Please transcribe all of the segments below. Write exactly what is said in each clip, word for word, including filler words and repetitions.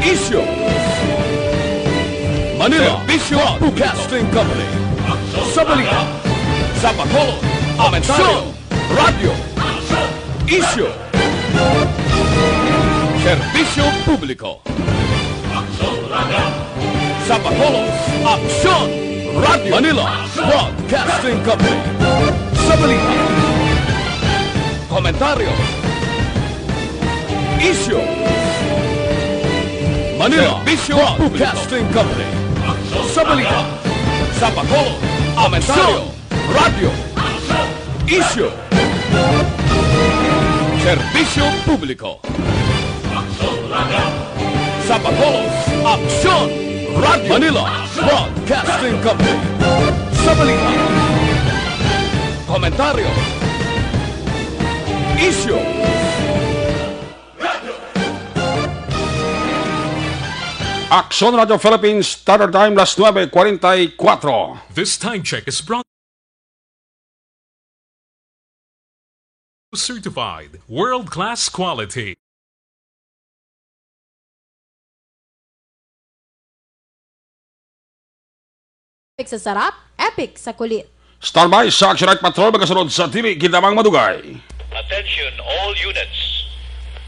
Isyu. Manila Serbisyo Broadcasting Company. Sa balita, sa Bacolod, komentaryo, radyo, isyu, serbisyo publiko. Sa Bacolod, Aksyon Radio. Manila Broadcasting Company. Sa balita, komentaryo, isyu, Manila Serbisyo Broadcasting Company. Sa balita, sa Bacolod, komentaryo, radyo, isyu, serbisyo publiko. Sa Bacolod, Aksyon Radio. Manila Broadcasting Company. Sa balita, komentaryo, isyu, Aksyon Radio Philippines, Standard Time, las nuebe cuarenta y cuatro. This time check is brought certified world-class quality. Epic sa sarap, epic sa kulit. Standby sa Action Night Patrol, magasunod sa T V, kita mang madugay. Attention all units.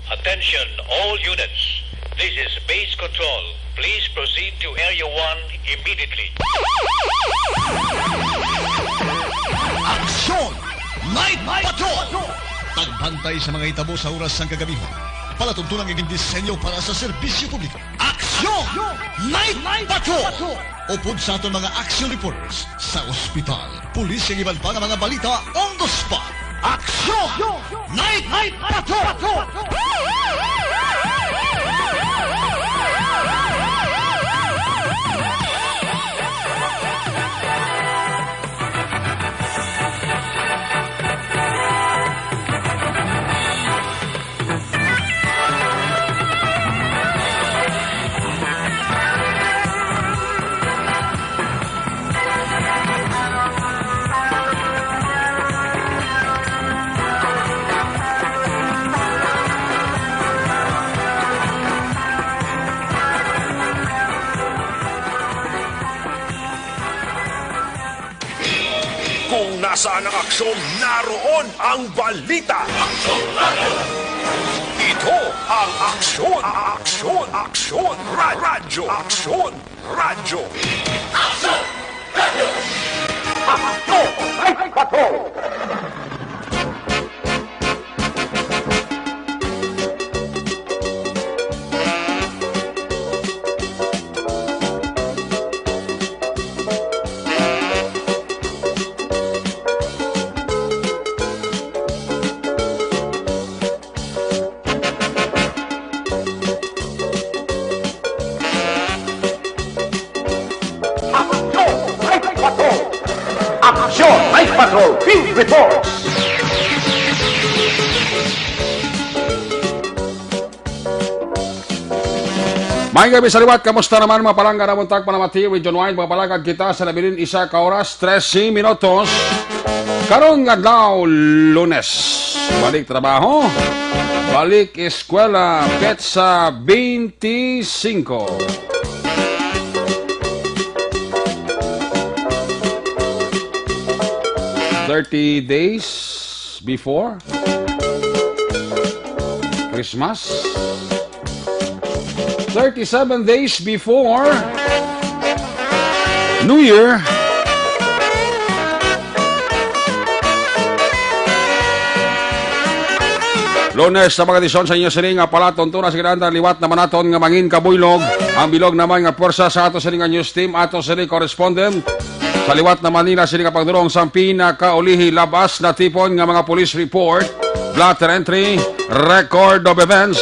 Attention all units. This is Base Control. Please proceed to Area one immediately. Action Night Patrol! Pagbantay sa mga hitabo sa oras sang kagabihan. Palatuntunan nga gindisenyo para sa serbisyo publiko. Action Night Patrol! Upod sa aton mga action reporters sa ospital, pulis, kag iban pa nga mga balita on the spot. Action Night Patrol! Kung nasaan ang aksyon, naroon ang balita. Ito ang Aksyon, Aksyon, Aksyon, Ra-, Radyo, Aksyon, Radyo. Aksyon! Radyo! Aksyon! Ay, patrol! Aksyon Night Patrol! Aksyon Night Patrol! Field Reports! May gabi sa liwat, kamusta naman, mga palangga? Namuntag pa naman ti Region Wide, mga palangga, kita sa nabilin isa ka oras, trese minutos. Karong adlaw, Lunes, balik trabaho, balik eskwela, petsa twenty-five. Thirty days before Christmas. Thirty-seven days before New Year. Lunes sa mga edisyon sa inyo sini nga palatuntunan sa kinahanglan, liwat naman naton nga mangin kabuylog ang bilog naman nga pwersa sa ato sini nga news team, ato sini correspondent. Sa liwat naman nila sini nga pagdulong sang pinakaulihi labas na tipon nga mga police report, blotter entry, record of events,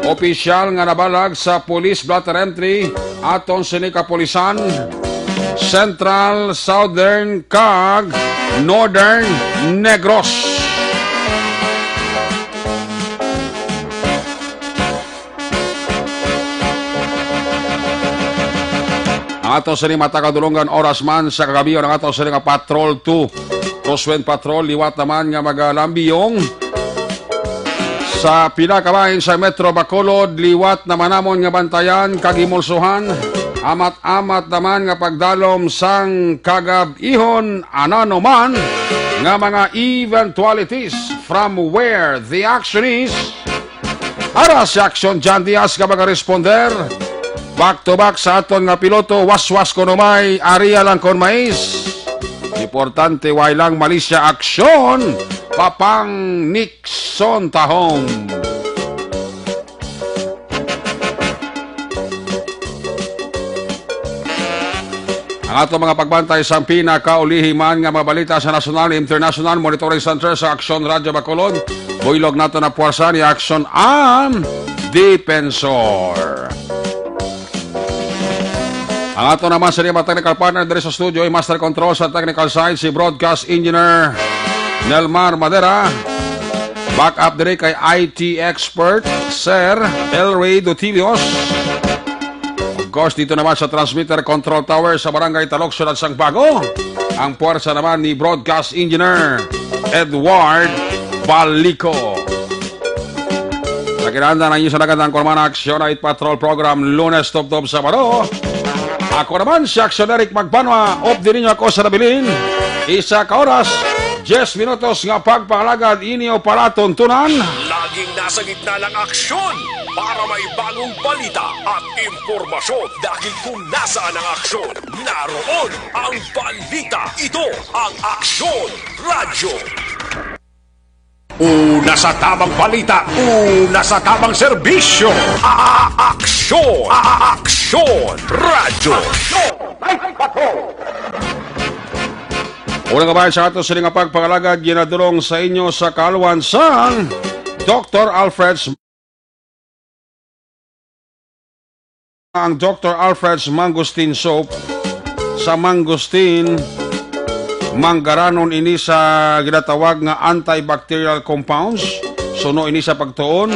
opisyal nga nabalag sa police blotter entry, aton sini kapulisan, Central, Southern, kag Northern Negros. Ang ato sini matag kadulungan oras man sa kagabi, ang ato sini nga Patrol two, Crosswind Patrol, liwat naman nga magalambiyong Sa pila ka bahin sa Metro Bacolod, liwat naman namon nga bantayan kag himulsuhan. Amat-amat naman nga pagdalom sang kagab-ihon, anano man nga mga eventualities from where the action is. Ara si Action John Diaz nga magaresponder. Back to back sa aton nga piloto, waswas kon umay, aria lang kon mais. Importante, way lang malisya, aksyon, papang Nixon Tahong. Ang ato mga pagbantay sang pinakaulihi man nga mga balita sa nasyonal, international, Monitoring Center sa Aksyon Radyo Bacolod. Buylog nato na puwersa ni Aksyon ang Defensor. Ang ato naman sa mga technical partner diri sa studio, ay master control sa technical side, si broadcast engineer Nelmar Madera. Backup diri kay I T expert, Sir Elray Dutilios. Of course, dito naman sa transmitter control tower sa Barangay Talokson at Sangbago, ang puwersa naman ni broadcast engineer Edward Balico. Sa kinahanglan ang inyo sa nagandang Kormana Aksyon Night Patrol Program, Lunes tubtob Sabado. Ako naman si Aksyon Eric Magbanwa, updi ninyo ako sa nabilin. Isa ka oras, diyes minutos nga pagpangalagad inyo palatuntunan. Laging nasa gitna ng aksyon para may bagong balita at impormasyon. Dahil kung nasaan ang aksyon, naroon ang balita. Ito ang Aksyon Radyo. Una sa tamang balita, una sa tamang serbisyo. A-, a-, aksyon, a-, a-, aksyon, radyo. Aksyon, Night Patrol. Una nga bahin sa ato sini nga pagpangalagad, ginadulong sa inyo sa kaalwan sang Doktor Alfred's ang Doktor Alfred's Mangosteen Soap sa mangosteen, manggaranon ini sa ginatawag nga antibacterial compounds. Suno ini sa pagtuon.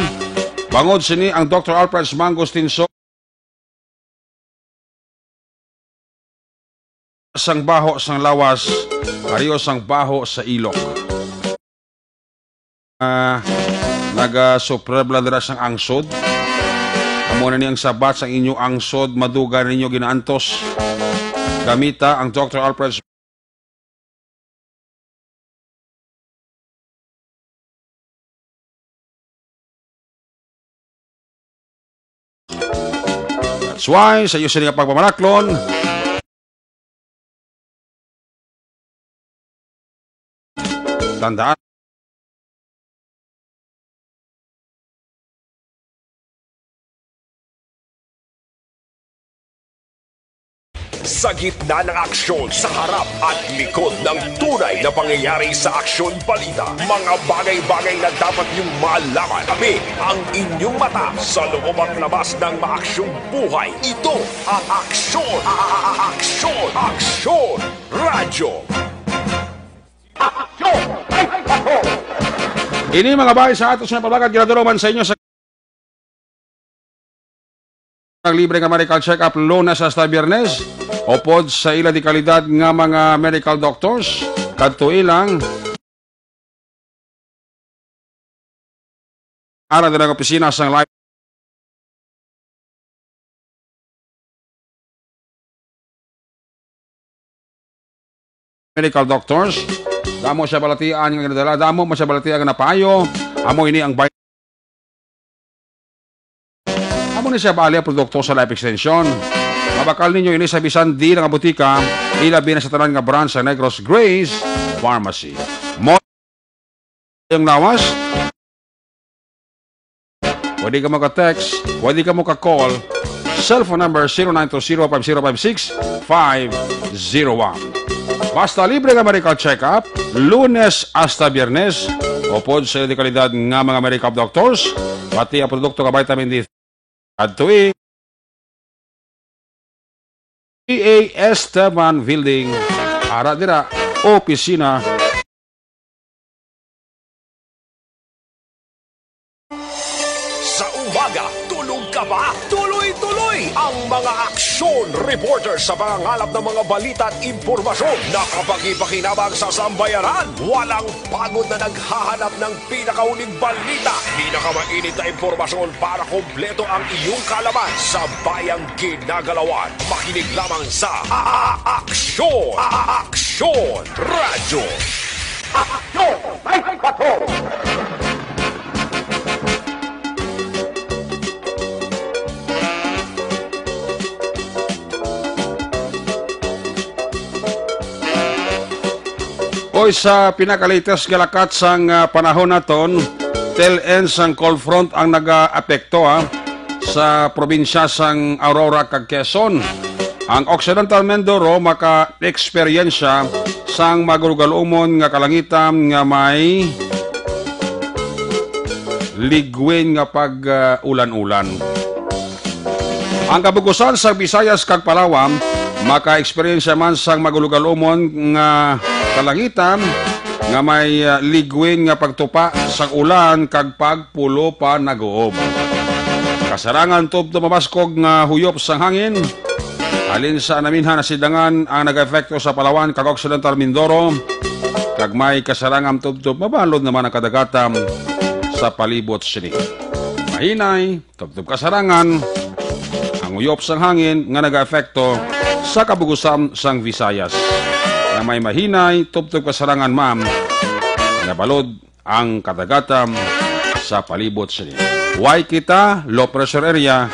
Bangod sini, ang Doktor Alfred's Mangosteen Soap sang baho sang lawas, pareho sang baho sa ilok. Ah, nagasuproblema dira sang angsod. Amo na ni ang sabat sang inyo angsod, madugay ninyo ginaantos. Gamita ang Doktor Alfred's That's why, sa iyo sini nga pagpamanaklon, tandaan, sa gitna ng aksyon, sa harap at likod ng tunay na pangyayari sa Aksyon Balita, mga bagay-bagay na dapat niyong malaman. Kami ang inyong mata sa loob at labas ng maaksyong buhay. Ito ang Aksyon, a-, a-, a-, Aksyon, Aksyon Radyo. Aksyon! Ini mga bahin sa ato sa paglagat, ginadulungan sa inyo sa ang libre nga medical check-up Lunes hasta Biyernes, upod sa ila di kalidad nga mga medical doctors. Kadto ilang ara din ang opisina sang Life Medical Doctors. Damo siya balatian nga ginadala, damo man siya balatian nga napayo. Amo ini ang bay-, amo ni siya bali ang produkto sa Life Extension. Mabakal ninyo ini sa bisan di nga butika, ilabi na sa tanan nga branch sa Negros Grace Pharmacy. Mo ang lawas. Pwede ka maka-text, pwede ka maka-call. Cellphone number zero nine two zero five zero five six five zero one. Basta libre nga medical check-up, Lunes hasta Biyernes, upod sa dekalidad nga mga medical doctors, pati ang produkto nga vitamin D. Adto i P A Esteban Building, ara dira, opisina. Sa umaga, Tulog ka ba? Tuloy-tuloy ang mga aksyon reporter sa pangangalap ng mga balita at impormasyon na kapakipakinabang sa sambayanan. Walang pagod na naghahanap ng pinakauling balita, pinakamainit na impormasyon para kompleto ang iyong kaalaman sa bayang ginagalawan. Makinig lamang sa A-, A-, Aksyon! A-, A-, Aksyon! Radyo! Aksyon! Ay, patrol! Oy, sa pinaka-latest nga lakat sang, ah, panahon naton, tail end sang cold front ang nagaapekto, ah, sa probinsya sang Aurora kag Quezon. Ang Occidental Mindoro maka-eksperyensya sang magurugalumon nga kalangitan nga may ligwin nga pag, ah, ulan-ulan. Ang kabugusan sa Visayas kag Palawan maka-eksperyensya man sang magurugalumon nga kalangitan nga may, ah, ligwin nga pagtupa sang ulan kag pagpulo pa nag-uob. Kasarangan tubtob mabaskog nga huyop sang hangin halin sa anaminhan nga sidangan ang nag-epekto sa Palawan kag Occidental Mindoro, kag may kasarangan tubtob mabalod naman ang kadagatan sa palibot sini. Mahinay tubtob kasarangan ang uyop sang hangin nga nagaapekto sa kabugusan sang Visayas, nga may mahinay tubtob kasarangan man nga balod ang kadagatan sa palibot sini. Way kita low pressure area,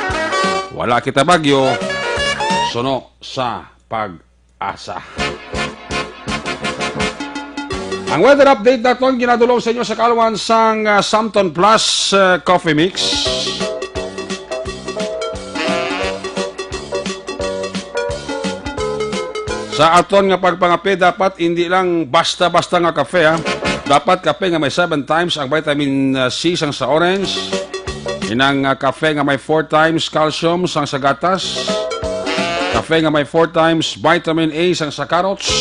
wala kita bagyo, suno sa pag-asa. Ang weather update naton ginadulong sa inyo sa kalwan sang, ah, Samton Plus, ah, Coffee Mix. Sa aton nga pagpangape, dapat hindi lang basta-basta nga kape, ha. Dapat kape nga may seven times ang vitamin, ah, C sang sa orange. Inang, ah, kape nga may four times calcium sang sa gatas. Kape nga may four times vitamin A sang sa carrots,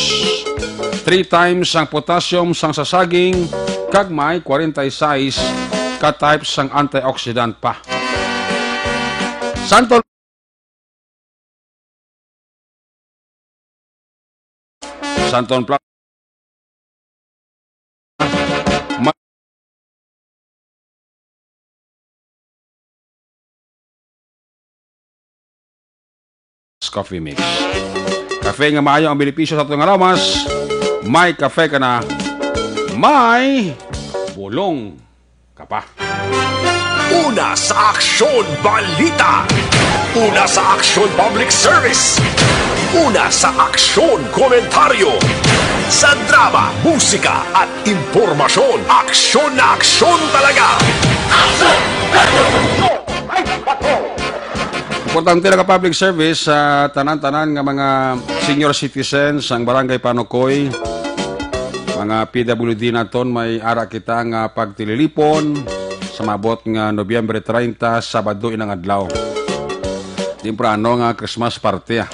three times sang potassium sang sa saging, kag may forty-six ka types sang antioxidant pa. Santon Santon Pla-, Ma-, Coffee Mix. Kafe nga maayo ang benepisyo sa aton nga lawas. May kafe ka na, may bulong ka pa. Una sa aksyon, balita. Una sa aksyon, public service. Una sa aksyon, komentaryo. Sa drama, musika, at impormasyon, aksyon na aksyon talaga. Aksyon! Aksyon! Ay, patrol! Importante na ka public service sa tanan-tanan nga mga senior citizens, ang Barangay Panukoy, mga P W D naton, may ara kita nga pagtililipon sa maabot nga Nobyembre treinta, Sabado inang adlaw. Temprano nga Christmas party, ah,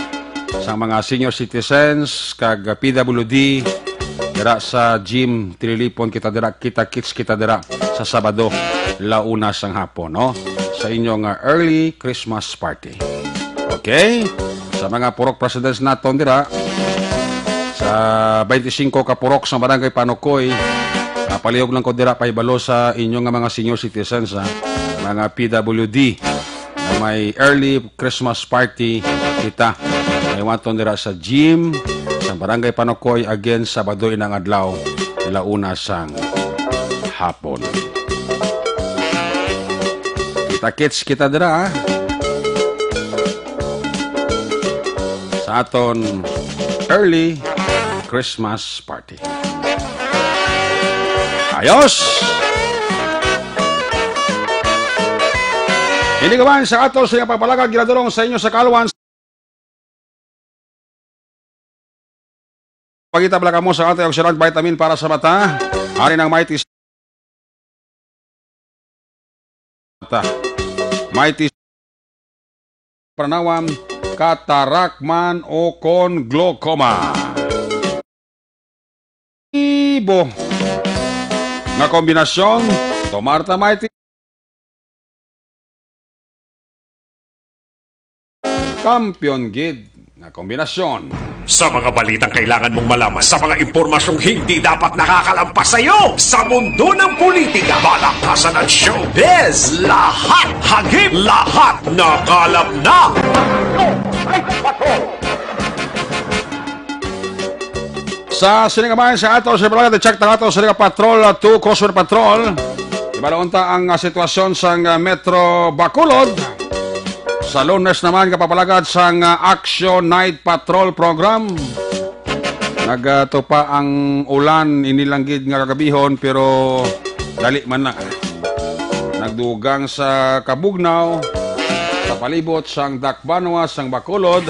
sa mga senior citizens kag P W D dira sa gym. Tililipon kita dira, kita-kits kita dira sa Sabado, la una sang hapon, no? Sa inyong, ah, early Christmas party. Okay? Sa mga purok presidents naton dira, sa twenty-five ka purok sa Barangay Panukoy, ah, palihog lang ko dira pahibalo sa inyo nga mga senior citizens, ha? Mga P W D, na may early Christmas party kita. May waton dira sa gym sa Barangay Panukoy, again, Sabado inang adlaw, la una sang hapon. Kita-kits kita dira, ha? Sa aton early Christmas party. Ayos! Hindi ka man sa ato sa iyang pagpalagad, ginadulong sa inyo sa kalwan. Pagita bala kamo sa antioxidant vitamin para sa mata. Ari nang may tis-, mata. May tis-, pranawan, katarak man o kon glaucoma. Ibo nga kombinasyon, tomar ta may ti-, Kampiyon gid nga kombinasyon. Sa mga balitang kailangan mong malaman, sa mga impormasyong hindi dapat nakakalampas sa iyo, sa mundo ng politika, balakasan at showbiz, lahat hagip, lahat nakalap na. Sa sini nga bahin sa ato, sa Barangay Check, tangato sa Patrol, uh, two Crossover Patrol. Ibalon ta ang, uh, sitwasyon sa, uh, Metro Bacolod. Sa Lunes naman, kapapalagad sang, ah, Action Night Patrol Program. Nagatupa ang ulan inilanggid nga kagabihon, pero dali man na. Nagdugang sa kabugnaw sa palibot sang Dakbanwa sang Bacolod.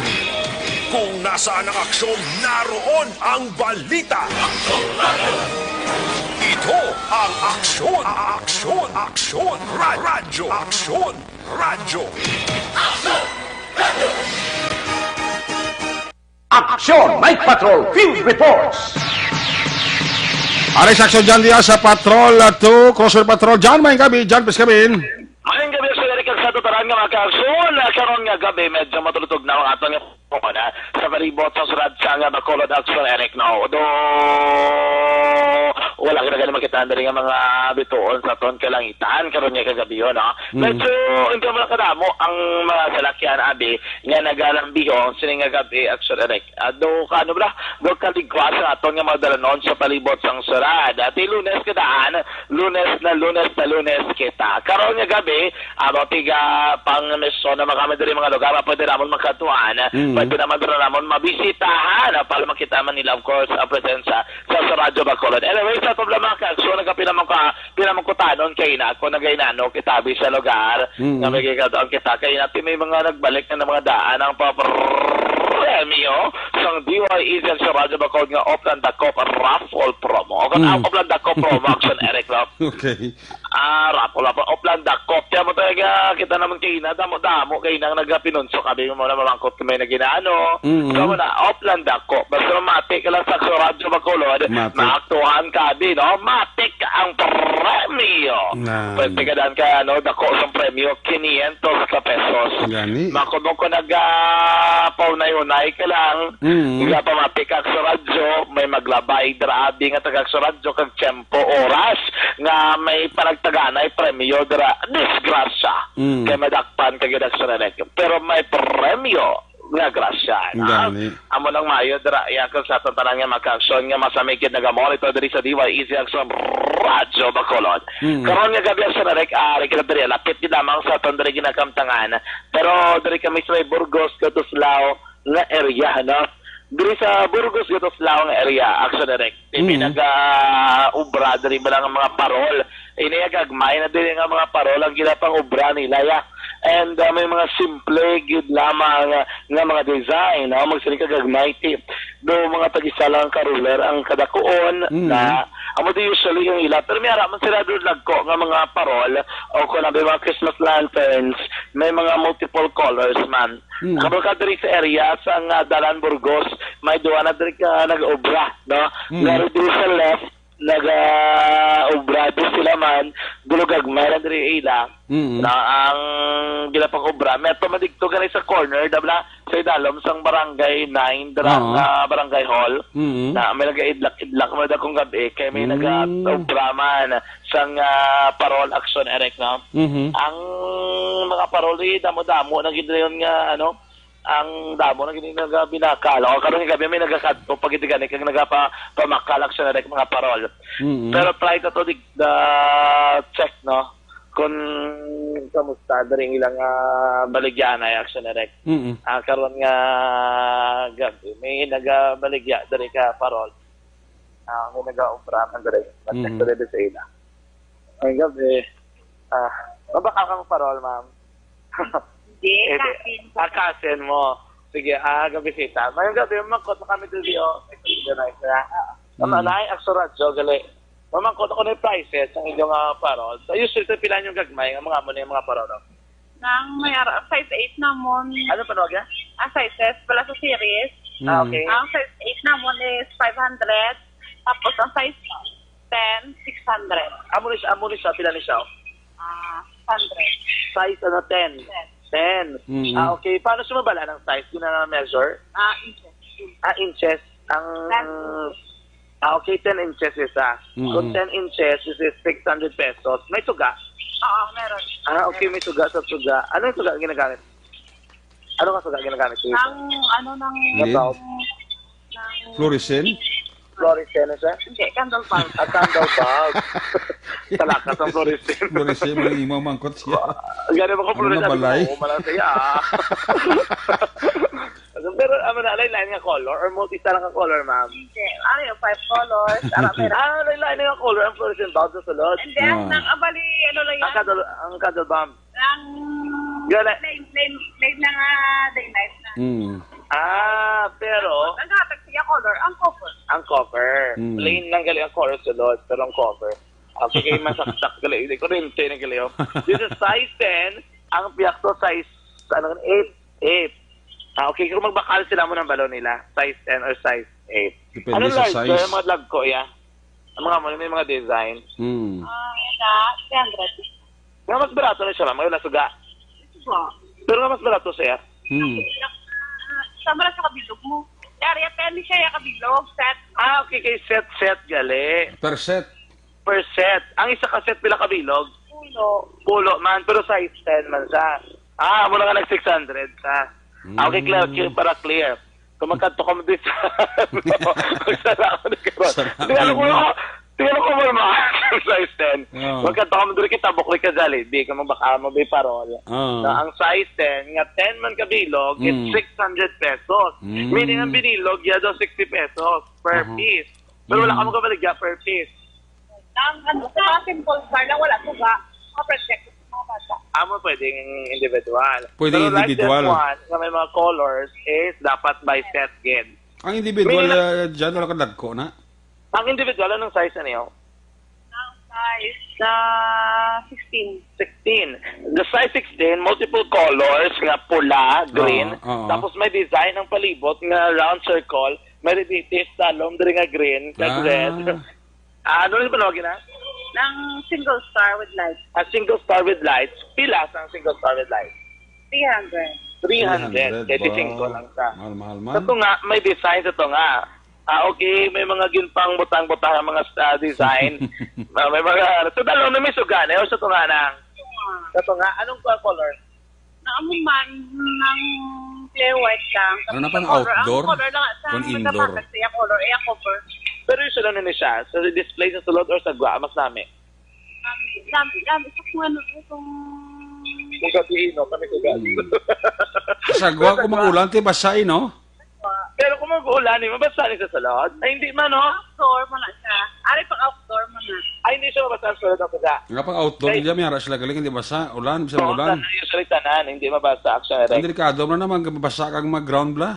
Kung nasaan ang aksyon, naroon ang balita. Ito ang Aksyon, Aksyon, Aksyon, Ra- Radyo, Aksyon. Radyo. Action Night Patrol Field Reports. Ari sa Action John Diaz sa Patrol, uh, two, Crossover Patrol. John, may gabi. John, please come in. Mayong gabi, Sir Eric, kag sa tutaran nga mga kaaksyon. Ah, karon nga gabi, medyo matulutog na ang aton nga pumana sa palibot sa syudad sang Bacolod, Action Eric, no? Do, wala ka na gani makita diri nga mga bituon sa aton kalangitan karon nga kagabi, no? Mm. Medyo hindi mo kadamo ang mga salakyan, abi, nga nagalambihon sini nga gabi, Action Eric. Ah, do ka, ano ba? Do ka ligwa sa aton nga mga dalanon sa palibot sang syudad. Ati Lunes ka daan, Lunes na, Lunes na, Lunes kita. Karon nga gabi, amo, tiga pang meso na mga diri mga lugar, pwede namon makatuan, Mm. pwede naman dira namon mabisitahan, ah, para makita man nila, of course, ang presensya sa, sa Radyo Bacolod. Anyway, sa problema ka, so nagapila man ka, pila man kutanon kay na, kung nagainano kita, abi, sa lugar, Mm. nga may gigadaon kita, kay natin may mga nagbalik na, na mga daan ang papremyo sang D Y E sa Radyo Bacolod nga Oplan Dakop Raffle Promo. Kung Mm. ang Oplan Dakop Promo, Action Eric, no? Okay. Ah, raffle, raffle. Oplan Dakop. Kaya mo talaga, kita naman kay na, damo-damo kay nang nagapinunso, abi mo na mamangkot kami na ginaano. Mm. Kamo na, Oplan Dakop. Basta mamati ka lang sa Radyo Bacolod, Matik. Maaktuhan ka, abi, no? Matik ang premyo. Na. Pwede ka daan ka, ano, dako sa premyo, quinientos ka pesos. Gani. Mako mo ko nag, ah, paunay-unay ka lang. Mm. Nga pamati ka sa radyo, may maglabay, dira, abi, nga taga sa radyo, kag tiyempo, oras, nga may panagtaganay premyo, dira, disgrasya. Mm. Kay madakpan ka gid sa radyo. Pero may premyo nga grasya, na? Gani. Amo nang maayo dira, iya ko sa aton tanan nga magkaaksyon nga masamig gid nagamonitor diri sa D Y E C Aksyon Radyo Bacolod. Mm. Karon nga gabi, Action Eric, ah, ari kita diri, lapit gid lamang sa aton diri ginakamtangan. Pero diri kami sa may Burgos, Gatuslao nga area, no? Diri sa Burgos, Gatuslao nga area, Action Eric. May Mm. naga-obra diri ba lang ang mga parol? Ini gagmay na diri nga mga parol ang ginapang-obra nila, ya. And, ah, may mga simple gid lamang nga, nga mga design, no? Magsiling ka gagmay, ti. Do mga tag-isa lang ka ruler ang kadakuon Mm. na amo di usually yung ila. Pero may ara man sila doon lagko nga mga parol o kung ano, mga Christmas lanterns, may mga multiple colors man. Mm. Nakabal ka diri sa area sa nga Dalan Burgos, may duha na diri ka nag-obra, no? Mm. Laro diri sa left, nag-obra din sila man, gulugagmay lang diri ila. Mm. Na ang ginapang-obra, may ato man dito gani sa corner, dabla, sa idalom sang Barangay nine, dira Oo. nga Barangay Hall, Mm. na may nag-idlak-idlak mo dakong gabi, kay may Mm. nag-obra man sang, ah, parol, Action Eric, no? Mhm. Ang mga parol, eh, damo-damo na gid yun nga, ano, ang damo na gid nga binakal. O, karon nga gabi may nagakadto, pag iti gani, kag nagapa-, pamakal, Action Eric, mga parol. Mm. Pero try to, to, di, the check, no? Kung kamusta, diri ang ilang, ah, baligya na, Action Eric. Mm. Ah, karon nga gabi, may nagabaligya, diri ka parol. Ah, may nag-aobra man diri. Mag-check Mm. diri sa ila. Ay, gabi. Ah, mabaka kang parol, ma'am? Hindi, Eh, di- cousin ko. Ah, cousin mo. Sige, ah, gabisita. Mayong gabi, mangkot na kami diri, oh. May kuligan na isa. Ah, Mm. Tama na, ay, Akso Radyo, gali. Mamangkot ako ng prices ng inyong, ah, parol. So, usually, ito, pila yung gagmay, ang mga amo na yung mga parol, no? Nang may ara-, size eight namon. Ano pa, Noga? Ang sizes pala sa series. Ah, Mm. okay. Ang size eight namon is five hundred. Tapos ang size ten, six hundred. Amo ni siya, amo ni siya, pila ni siya? Ah, six hundred. Size, ano, ten. Ten. Ten. Mm. Ah, okay. Paano siya mabala ng size? Yun na measure? Ah, inches. Ah, inches. Ang, ah, okay, ten inches isa. Mm. Kung ten inches, this is six hundred pesos. May suga? Oo, meron. Ah, okay, may suga sa suga. Ano yung suga ginagamit? Ano nga suga ginagamit dito? Ang, ano, ng Lid? Ng Fluorescent? Fluorescent, sir? Hindi, candle bulb. Ah, candle bulb. Talakas ang fluorescent. Fluorescent, may imo mangkot siya. Gani ba ko Ano na fluorescent? Balay? Sabi ko, "Oo, malang siya, ah." Pero, ano na, lain-lain nga color or multi-, isa lang ka color, ma'am? Hindi. Ano yung five colors? Ano, pero Ah, lain-lain nga color ang fluorescent bulb sa sulod. Hindi, Ah. ang, ang bali, ano lang Ang yan? Candle, ang candle bulb. Ang Gala- plain, plain, plain na nga daylight na. Mm. Ah, pero Ang hatag siya color, ang cover. Ang cover. Mm. Plain lang gali ang color sulod, pero ang cover. Ang pagkay masaksak gali, hindi, kuryente na gali, oh. This is size ten, ang piyakto size, ano, eight, eight. Ah, okay, kung magbakal sila mo ng balon nila, size ten or size eight. Depende Ano sa larger, size. Mga dagko, ya? Ang mga mo, may mga design. Mm. Ah, ito, three hundred. Nga mas barato na siya, ma'am. Wala suga. Ito po. Pero nga mas barato siya. Hmm. Sama lang sa kabilog mo. Yari, at ten siya, ya kabilog. Set. Ah, okay, kay set, set, gali. Per set. Per set. Ang isa ka set, pila kabilog? Pulo. Pulo man, pero size ten man siya. Ah, amo na nga nag six hundred siya. Ah, okay, clear, Mm. clear, para clear. Kung magkadto ka mo din sa, ano, magsala ako ni karon. Sala Di ano ko mo. Ako, di ano ko mo, mga size ten. Oo. Magkadto ka mo diri kita, bukli ka Jollibee, kung baka mo, be, parol. Oo. Na ang size ten, nga ten man ka bilog, it's Mm. six hundred pesos. Mm. Meaning, ang binilog, ya daw sixty pesos per Aha. piece. Pero wala Mm. ka mo kabaligya per piece. Ang ano, sa mga simple star lang, wala suga. Mga project, mga bata. Amo pwedeng individual. Pwedeng Pero like individual. This one, nga may mga colors, is dapat by set gid. Ang individual, Meaning, uh, dyan, wala ka dagko na? Ang individual, anong size na niyo? Ang size, ah, sixteen. Sixteen. The size sixteen, multiple colors nga pula, green. Oo, oo. Tapos may design ang palibot nga round circle. May reditis sa lom diri nga green, kag Ah. red. Ah, ano yung panawag na? Ng single star with lights. A single star with lights. Pila sa single star with lights? Three hundred. Three hundred. Three hundred, Kaya wow. Singko lang sa. Mahal, mahal man. Sa tunga, may design sa tunga. Ah, okay, may mga ginpang butang-butang ang mga, ah, design. Ah, may mga, sa dalom na may suga na, o sa tunga na. Sa tunga, anong color? Naamuman ng clear white lang. Ano na pang Color, ang outdoor? Color lang sa Kung indoor? Nagkakatag siya color, eh, ako, color. Pero yung sulod na siya, sa display sa sulod or sa gwa, mas nami? Nami, nami, nami. Sa kung ano, itong Kung gabi, no, kami ko gabi. Hmm. Sa gwa, kung mag-ulan, ti basa, eh, no? Pero kung mag-ulan, eh, mabasa ni sa sulod? Ay, hindi man, no? Outdoor mo na siya. Ari pang outdoor mo na. Ay, hindi siya mabasa ang sulod ng kuda. Nga pang outdoor, Kay- hindi, may ara sila galing, hindi basa, ulan, bisa Oo, ulan. Tanan, usually tanan, hindi mabasa, actually. Ang delikado mo na naman, mabasa kag mag-ground bla.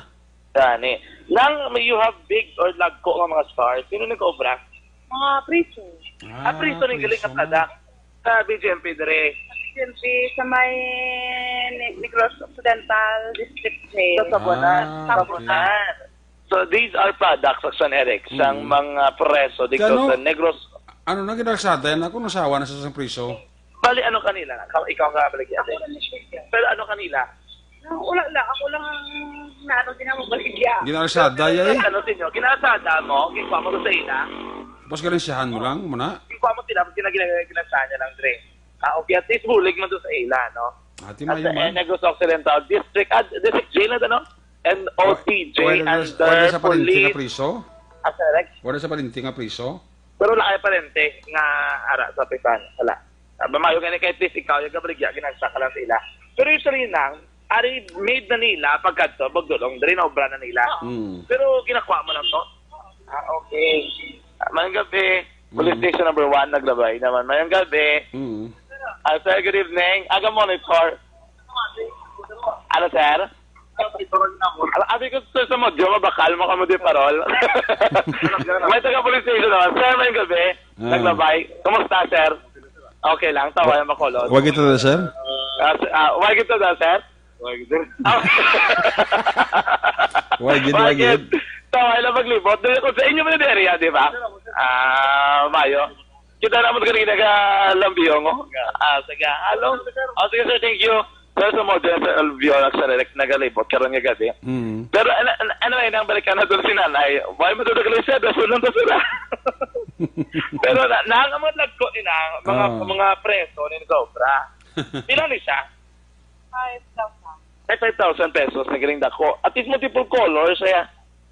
Gani. Nang may you have big or lagko nga mga stars, sino nag-obra? Mga priso. Ah, priso ni galing ang product. Sa B G M P dire. Siyempre, sa may Ne-, Negros Occidental District Jail. Sa Sabunan. Ah, okay. Sabunan. So, these are products, Action Eric, sang Mm. mga preso dito Kano? Sa Negros. Ano na, ginalsada yan? Ako nasawa na sa isang priso. Bali, ano kanila? Ka-, ikaw ang kabaligya, Ako ate? Lang ni Shirley. Pero ano kanila? Wala lang. Ako lang ang naano din ang mabaligya. Ginalsada, ya, eh. Ano sa inyo? Ginalsada mo? Ginkuha mo sa ila? Tapos galing siyahan mo lang, muna? Ginkuha mo sila, gina-, gina-, ginalsada niya lang, Dre. Ah, okay. At least bulig man doon sa ila, no? Ate, At mayo sa man. Negros Occidental District, ah, District Jail na, ano? N O T J Wa-, wala na, under wala sa parinti nga police. Priso? Ah, correct. Wala sa parinti nga priso? Pero wala kay parente nga ara sa pisan. Wala. Ah, mamayo gani kay at least ikaw, yung gabaligya, ginagsa ka lang sa ila. Pero yung sa Rinang, ari made na nila, pagkadto, magdulong, diri na obra na nila. Mm. Pero ginakuha mo lang to? Ah, okay. Ah, mayong gabi. Police Mm. Station number one, naglabay naman. Mayong gabi. Mm. Ah, sir, good evening. Aga monitor. Ano, sir? Ala, abi ko, sir, sa Modyo, mabakal mo kamo di parol. May taga police station naman. Sir, may gabi. Ah. Naglabay. Kumusta, sir? Okay lang. Tawa yung makulot. Wag ito na, sir? Ah, s-, ah, wag ito na, sir? Wag ito. Ah. Wag it, wag it. Tawa lang maglibot. Dili ko sa inyo man yung area, di ba? Ah, mayo. Kita naman kanina ka Lambiyong, oh. Ah, sige. Hello? Oh, sige, sir. Thank you. Pero sa modern sa alveolar sa direct nagalibot karon nga gabi. Mm. Pero ano, ano, ano ay nang balikan na doon si nanay? Why mo doon nagkalaw siya? Daso lang, daso lang. Pero na, na ang mga lagko ni na, mga, Ah. mga preso ni sobra. Pila ni siya? Five thousand. Ay, five thousand pesos na galing dako. At least multiple colors, eh.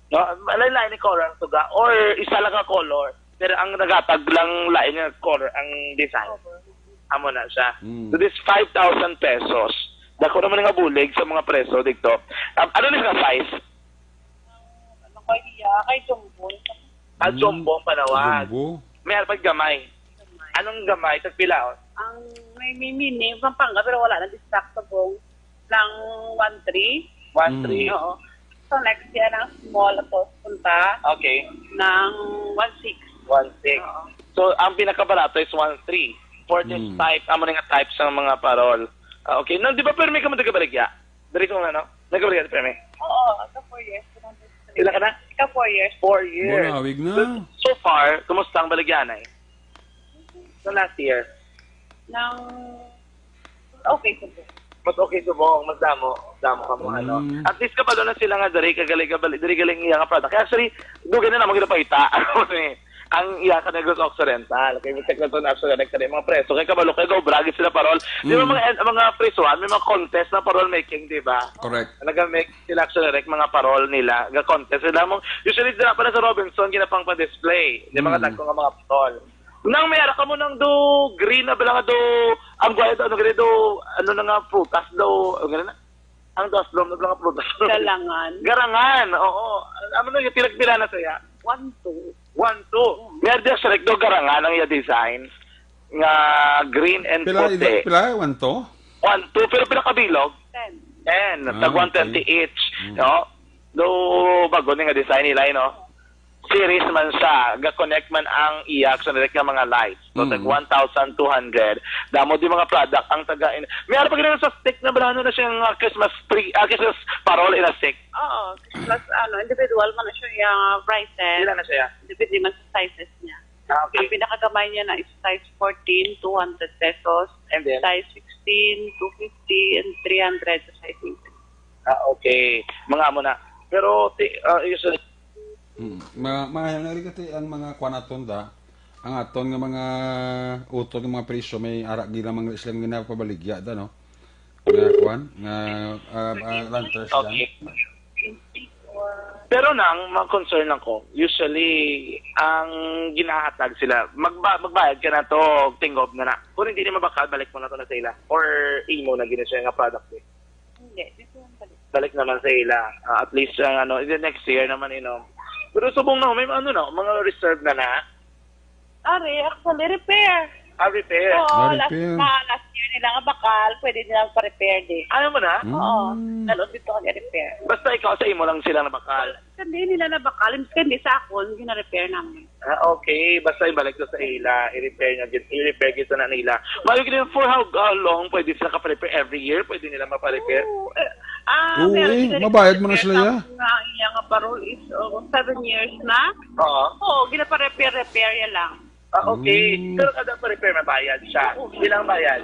No? Lain-lain ni color ang tuga. Or isa lang ka color. Pero ang nagatag lang lain nga color ang design. Amo na siya. Mm. So this five thousand pesos. Dako naman nga bulig sa mga preso dito. Um, ano ni nga size? Ano ko iya? Kay Jumbo. Ah, Mm. Jumbo ang panawag. Jumbo. May arpag gamay. Anong gamay? Tagpilaon? Ang may, may mini, Pampanga, pero wala na distract sa bong. Ng one three. One three. Mm. Oo. So, next year, ang small, tapos punta Okay. ng one six. One six. Oo. So, ang pinakabarato is one three. For this Mm. type, amo na nga type sa mga parol. Ah, okay. Nang, di ba, permi ka mo taga-Baligya? Dari ko nga, no? Nagkabaligya, permi? Oo, sa four years. Pila ka na? Sa four years. Four years. Bunawig na. So, so far, kumusta ang baligyanay? Sa last year? Nang okay, subong. Mas okay subong, mas damo, damo ka mo, ano. Mm. At least kabalo na sila nga diri ka gali, kabali, diri galing iya nga product. Kaya actually, dugay na namang ginapakita. Ano ni, ang iya ka Negros Occidental. Kay check na to na actually, like, mga preso. Kay kabalo, kay gaobragi sila parol. Di ba Mm. mga, mga presohan, may mga contest na parol making, di ba? Correct. Naga-make sila actually, like, mga parol nila, ga-contest sila mo. Usually, dira pa na sa Robinson, ginapang pa-display. Di ba, Mm. nga dagko nga mga parol. Nang may ara ka mo nang do green na bala nga do, ang guwaya do, ano gani do, ano na nga prutas do, ano gani na? Ang do aslom na bala nga prutas. Galangan. Garangan, oo. Ano na yung pinagpila na saya? One two. One two. May ara siya do garangan ang iya design nga green and Pila, puti. Pila, one two? One two, pero pila kabilog? Ten. Ten. Ah, tag one twenty okay. each, Mm. no? Do bago ni nga design nila, no? Series man siya, ga-connect man ang iya sa direct nga mga lights. So, Mm. tag one thousand two hundred. Damo di mga product ang taga in-, may ara pa gani sa stick na balano na siya nga Christmas tree, ah, Christmas parol in a stick. Oo, Christmas, ano, individual man na siya, yung prices. Pila na siya? Depende man sa sizes niya. Ah, okay. Ang pinakagamay niya na is size fourteen, two hundred pesos. And then? Size sixteen, two fifty, and three hundred sa size eighteen. Ah, okay. Mga amo na. Pero, ti-, ah, usually, Mm. Ma-, maayo na rin kasi ang mga kwan aton da, ang aton nga mga utod nga mga presyo, may ara gila mga silang ginapabaligya da, no? Nga kwan, nga, ah, ah, lanterns dyan. Okay. Pero nang, mga concern lang ko, usually, ang ginahatag sila, magba-, magbayad ka na to, tingob na na. Kung hindi na mabakal, balik mo na to na sa ila. Or imo na gina siya nga product eh. Hindi, dito lang balik. Balik naman sa ila. Ah, at least, ang ano, the next year naman, you know. Pero subong na, may ano na, mga reserve na na. Ari, actually, repair. Ah, repair. Oo, Ah, last repair. na, last year nila nga bakal, pwede nila pa-repair di. Ano mo na? Oo, Mm. nalon dito kami repair. Basta ikaw sa imo lang sila nga bakal. Hindi nila na bakal, hindi sa akon, gina-repair namin. Ah, okay. Basta ibalik to sa ila, i-repair niya, gid- i-repair gid na nila. Mayo gid, for how, how long pwede sila ka-repair? Every year pwede nila mapa-repair? Oo, eh, ah, Oo, meron eh, sila mabayad mo na repair sila, ya. Sa mga iya nga parol is, oh, seven years na. Oo. Oo, ginapa-repair, repair ya lang. Ah, okay. Mm. Pero kada pa-repair, mabayad siya. Oo. Ilang bayad?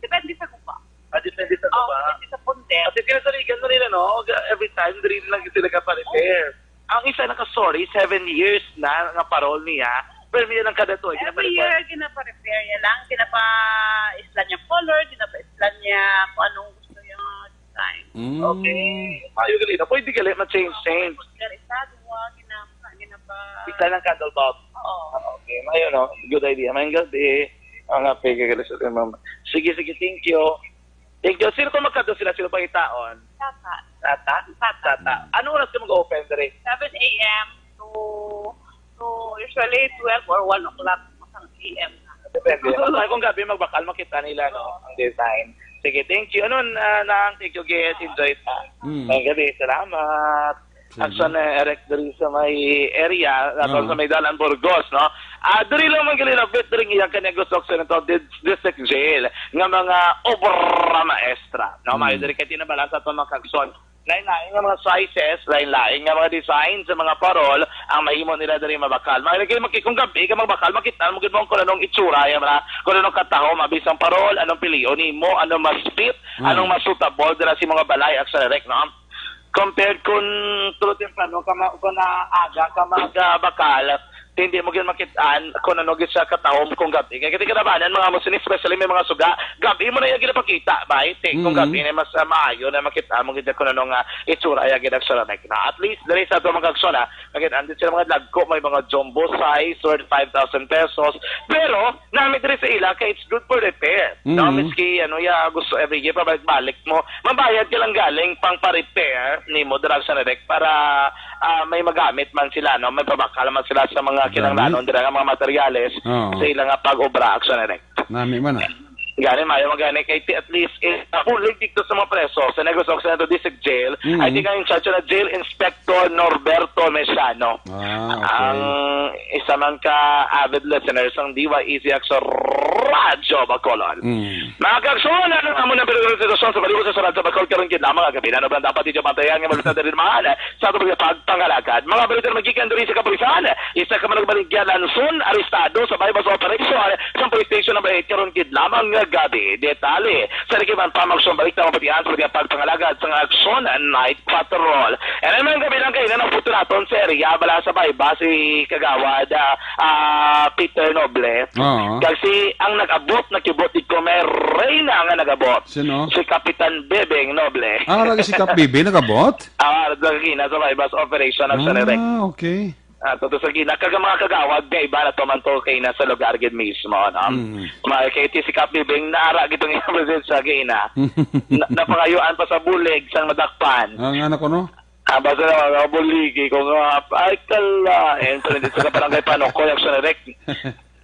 Depende sa guba. Ah, depende sa Oo, guba. Depende sa punder. Kasi kinasaligan mo nila, no? Every time, diri lang sila ka-repair. Oo. Ang isa naka-sorry, seven years na nga parol niya. Pero niya lang kada tuig, Every ginaparepair. Year, ginapa-repair niya lang. Ginapa-isla niya color, ginapa-isla niya kung anong gusto niya design. Mm. Okay. Mayo gali na. Pwede gali, ma-change, change. Punder isa, duwa, ginapa, ginapa- Isa lang candle bulb. Oo. Ah, okay. Mayo, no? Good idea. Mayong gabi. Ang happy ka gali sa mama. Sige, sige. Thank you. Thank you. Sino kung magkado sila, sino pangitaon? Tata. Tata? Tata. Tata. Anong oras ka mag-open, dre? Seven A M to, to usually twelve or one o'clock sang A M. Depende. Basta kung gabi magbakal, makita nila, no? Ang design. Sige, thank you. Ano, ah, nang thank you, guys. Enjoy ta. Mm. May gabi. Salamat. Sige. Action, eh, erect diri sa may area, ato Oo. sa may Dalan Burgos, no? Ah, diri lang man gali labit diri nga iya ka Negros Occidental Dis-, District Jail nga mga obra maestra, no? Mm. Mayo diri kay tinabalan sa aton mga kagson. Lain-lain nga mga sizes, lain-lain nga mga design sa mga parol ang mahimo nila diri mabakal. Mga lagi, maki-, kung gabi ka magbakal, makita mo gid mo kung anong itsura, ya, mga, kung anong katahom, abi sang parol, anong pilion nimo, anong mas fit, Hmm. anong mas suitable dira sa mga balay, Action Direct, no? Compared kung tulo temprano ka ma-, kung naaga ka magbakal, hindi mo gid makitaan kung ano gid sa katahom kung gabi. Kaya kita kinabanan, mga musin, especially may mga suga, gabi mo na yung ginapakita, ba? Kung Mm. gabi na mas, ah, maayo na makita mo gid kung ano nga itsura yung ginagsalamay na. At least, dali sa ato mga aksyon, ha? Again, andun sila mga dagko, may mga jumbo size worth five thousand pesos. Pero, nami diri sa ila, kay it's good for repair. No, Mm. miski, ano, ya, gusto every year, pabalik-balik mo. Mabayad ka lang galing pang pa-repair ni mo, dira sa Direct, para, ah, may magamit man sila, no? May pabakal man sila sa mga Gani. kinanglanon, dira nga mga materyales Oo. sa ila nga pag-obra, Action Direct. Nami man, ah. Gani, maayo man gani kay ti-, at least, eh, nabulig dito sa mga preso. Sa Negros Occidental District Jail, Mm. I think ang in charge na Jail Inspector Norberto Mesiano. Ah, okay. Ang isa man ka avid listeners ng D Y E C X Radyo Bacolod. Mm. Mga kaaksyon, ano ang muna pero sitwasyon sa palibot sa Radyo Bacolod karon gid lamang ang gabi na dapat ninyo bantayan nga malutan diri naman sa ato mga pagpangalagad. Mga balita na magikan diri sa kapulisan, isa ka managbaligya lanson, arestado sa buy-bust operation sa police station number eight karon gid lamang nga gabi. Detalye sa nagiban pa, mag-aksyon balik na mapatian sa mga pagpangalagad sa aksyon night patrol. And ang gabi lang kayo na naputo naton sa area, bala sa Bayba, si Kagawad, ah, ah, Peter Noble. Oo. Kag si ang nag-abot, nakibot di ko may reyna nga nag-abot. Sino? Si Kapitan Bebeng Noble. Ah, lagi si Kap Bebe nag-abot? Ah, lagi na sa Bayba's operation ang Ah, Salerek. Okay. Ah, tuto sa gina, kag ang mga kagawad nga iba na tuman to kay nasa lugar gid mismo, no? Mm. Mga kay ti si Kap Bibing, naara gid ang iyang presensya kay na. Na-, napangayuan pa sa bulig sang madakpan. Ang anak ko, no? Ah, basta na mga buligi ko nga, ay, kala, eh, pero dito sa barangay Panokoy, Action Direct.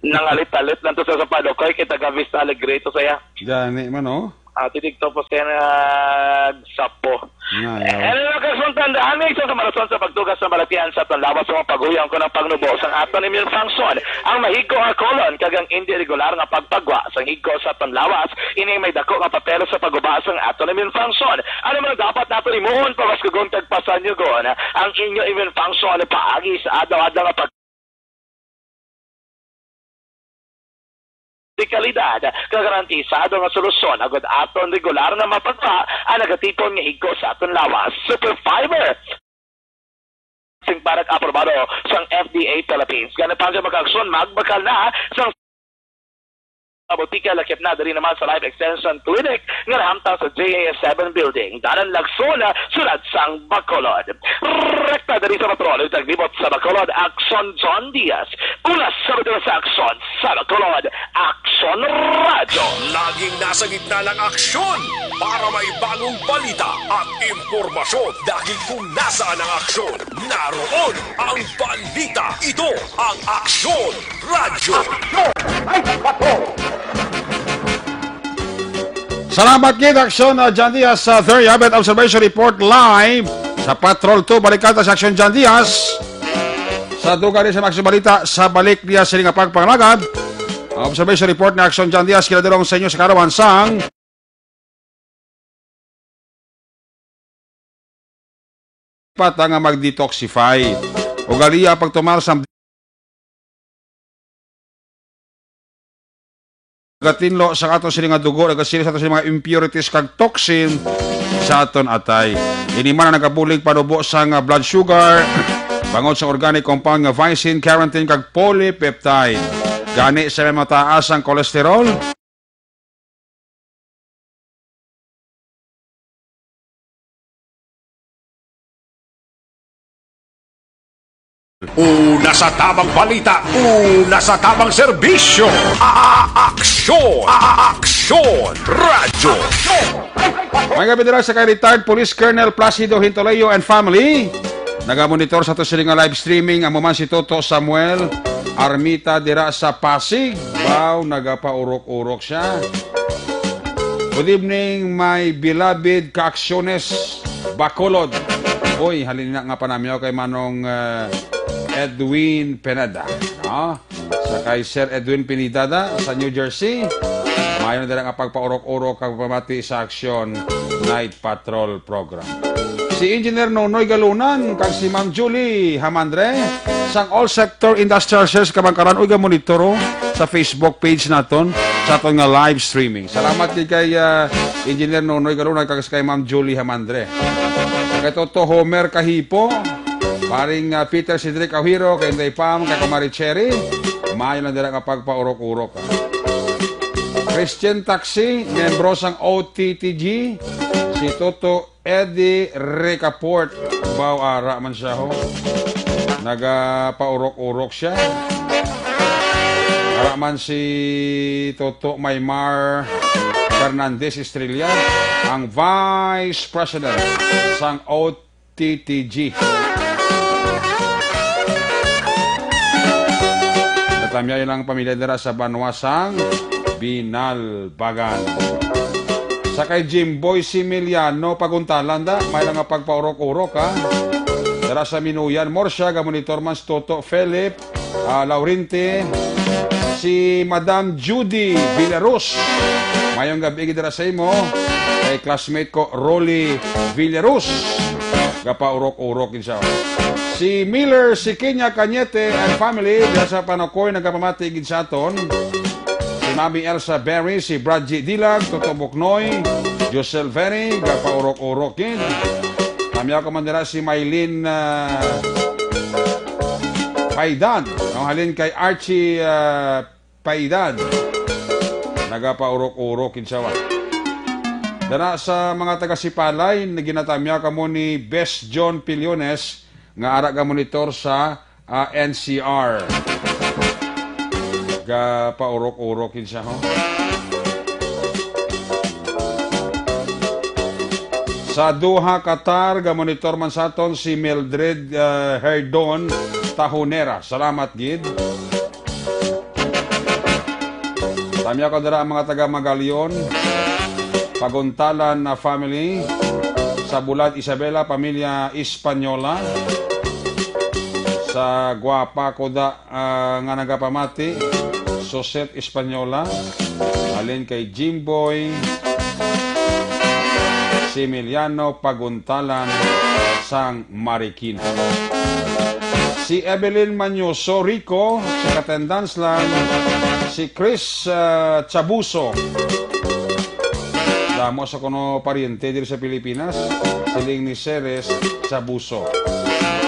Nangalit-alit lang to sa, sa Panokoy, kay taga Vista Alegre to saya. Gani man, oh. Ah, titigto po siya nagsapo. Nga, yaw. Eh, ano lang, kag suntandaan, may isang kamarason sa pagtugas sa balatian sa aton lawas sa mga paguyang ko ng pagnubo sang aton immune function. Ang mahigo nga colon kag ang indi regular nga pagpagwa sang higo sa aton lawas, ini may dako nga papel sa pagguba sang aton immune function. Ano man ang dapat naton himuon para mas kugon kag pasanyugon ang inyo immune function paagi sa adlaw-adlaw nga pag- kalidad, kagarantisado nga solusyon agud aton regular nga mapagpa ang nagatipon nga higo sa aton lawas. Super Fiber, sing parang aprobado sang F D A Philippines. Gani pa ang magkaaksyon, magbakal na sang botika, lakip na diri naman sa Life Extension Clinic nga nahamtang sa J A S seven Building, Dalan Lagson, sulod sang Bacolod. Rekta diri sa Bacolod, taglibot sa Bacolod, Aksyon John Diaz. Una sa mga sa Aksyon sa Bacolod, Aksyon Radyo. Laging nasa gitna ng aksyon para may bagong balita at impormasyon. Dahil kung nasaan ang aksyon, naroon ang balita. Ito ang Aksyon Radyo. Salamat gid, Aksyon, uh, John Diaz, sa Third Habit Observation Report live sa Patrol two. Balikan ta sa Aksyon John Diaz. Sa dugang ni sa mga balita, sa balik niya sila nga pagpangalagad. Ang observation report ni Aksyon John Diaz, kinadulong sa inyo sa karawan sang pata nga mag-detoxify. Ugaliya pagtumar sa gatinlo sa aton sini nga dugo, nagasiling sa aton sini mga impurities kag toxin sa aton atay. Ini man ang nagabulig panubo sa nga blood sugar, bangod sa organic compound nga vicin, carotene kag polypeptide. Gani sa may mataas ang cholesterol, una sa tamang balita, una sa tamang serbisyo. A-, a-, aksyon, a-, a-, aksyon, radyo. May gabi dira sa kay retired Police Colonel Placido Hintoleo and family. Nagamonitor sa to sila nga live streaming, amo man si Toto Samuel Armita dira sa Pasig. Wow, nagapaurok-urok siya. Good evening, my beloved Kaaksyones Bacolod. Oy, halina nga panamyaw kay Manong, eh, Edwin Pineda, no? Sa kay Sir Edwin Pineda da, sa New Jersey. Mayo na dira nga pagpaurok-urok kag pamati sa aksyon. Night Patrol Program. Si Engineer Nonoy Galunan kag si Ma'am Julie Hamandre sang All Sector Industrial Sales Kabangkaran, uy, ga-monitor, oh, sa Facebook page naton, sa aton nga live streaming. Salamat gid kay, ah, Engineer Nonoy Galunan kag kay Ma'am Julie Hamandre. Kay Toto Homer Kahipo, paring, ah, Peter Cedric Awiro, kay Inday Pam, kay Kumari Cherry, maayo lang dira nga pagpaurok-urok, ah. Christian Taxi, membro sang O T T G, si Toto Eddie Ricaport. Baw ara man siya, ho. Nagapaurok-urok siya. Ara man si Toto Maymar Fernandez Estrella, ang Vice President sang O T T G. Natamyaw ilang pamilya dira sa banwa sang Binalbagan. Sa kay Jimboy Similiano, paguntalan da, may lang nga pagpaurok-urok, ha. Dira sa Minuyan, Murcia, ga-monitor man si Toto Philip, ah, Laurente, si Madam Judy Villarus. Mayong gabi gid dira sa imo. Kay classmate ko, Rolly Villarus. Gapaurok-urok gid siya. Si Miller, si Kenya Cañete and family, dira sa Panacoy, nagapamati gid sa aton. Si Mami Elsa Berry, si Bradji Dilag, Toto Buknoy, Josel Ferry, gapaurok-urok gid. Tamyaw ko man dira si Mylene, ah, Paidan. Ang halin kay Archie, ah, Paidan. Nagapaurok-urok gid siya. Dira sa mga taga Sipalay, ginatamyaw kamo ni Best John Piliones nga ara ga-monitor sa, ah, N C R. Gapaurok-urok gid siya, ho. Sa Doha, Qatar, ga-monitor man sa aton si Mildred, ah, Herdon Tahonera. Salamat gid. Tamyaw ko dira ang mga taga Magalion, Paguntalan na family, sa Bulad, Isabela, pamilya Española, sa Guapa, Kuda, ah, nga nagapamati, Suset Española, halin kay Jimboy Similiano Paguntalan sang Marikina. Si Evelyn Manyoso Rico, sa Katendans lang, si Chris, ah, Chabuso. Damo sa kuno paryente diri sa Pilipinas, siling ni Ceres Chabuso.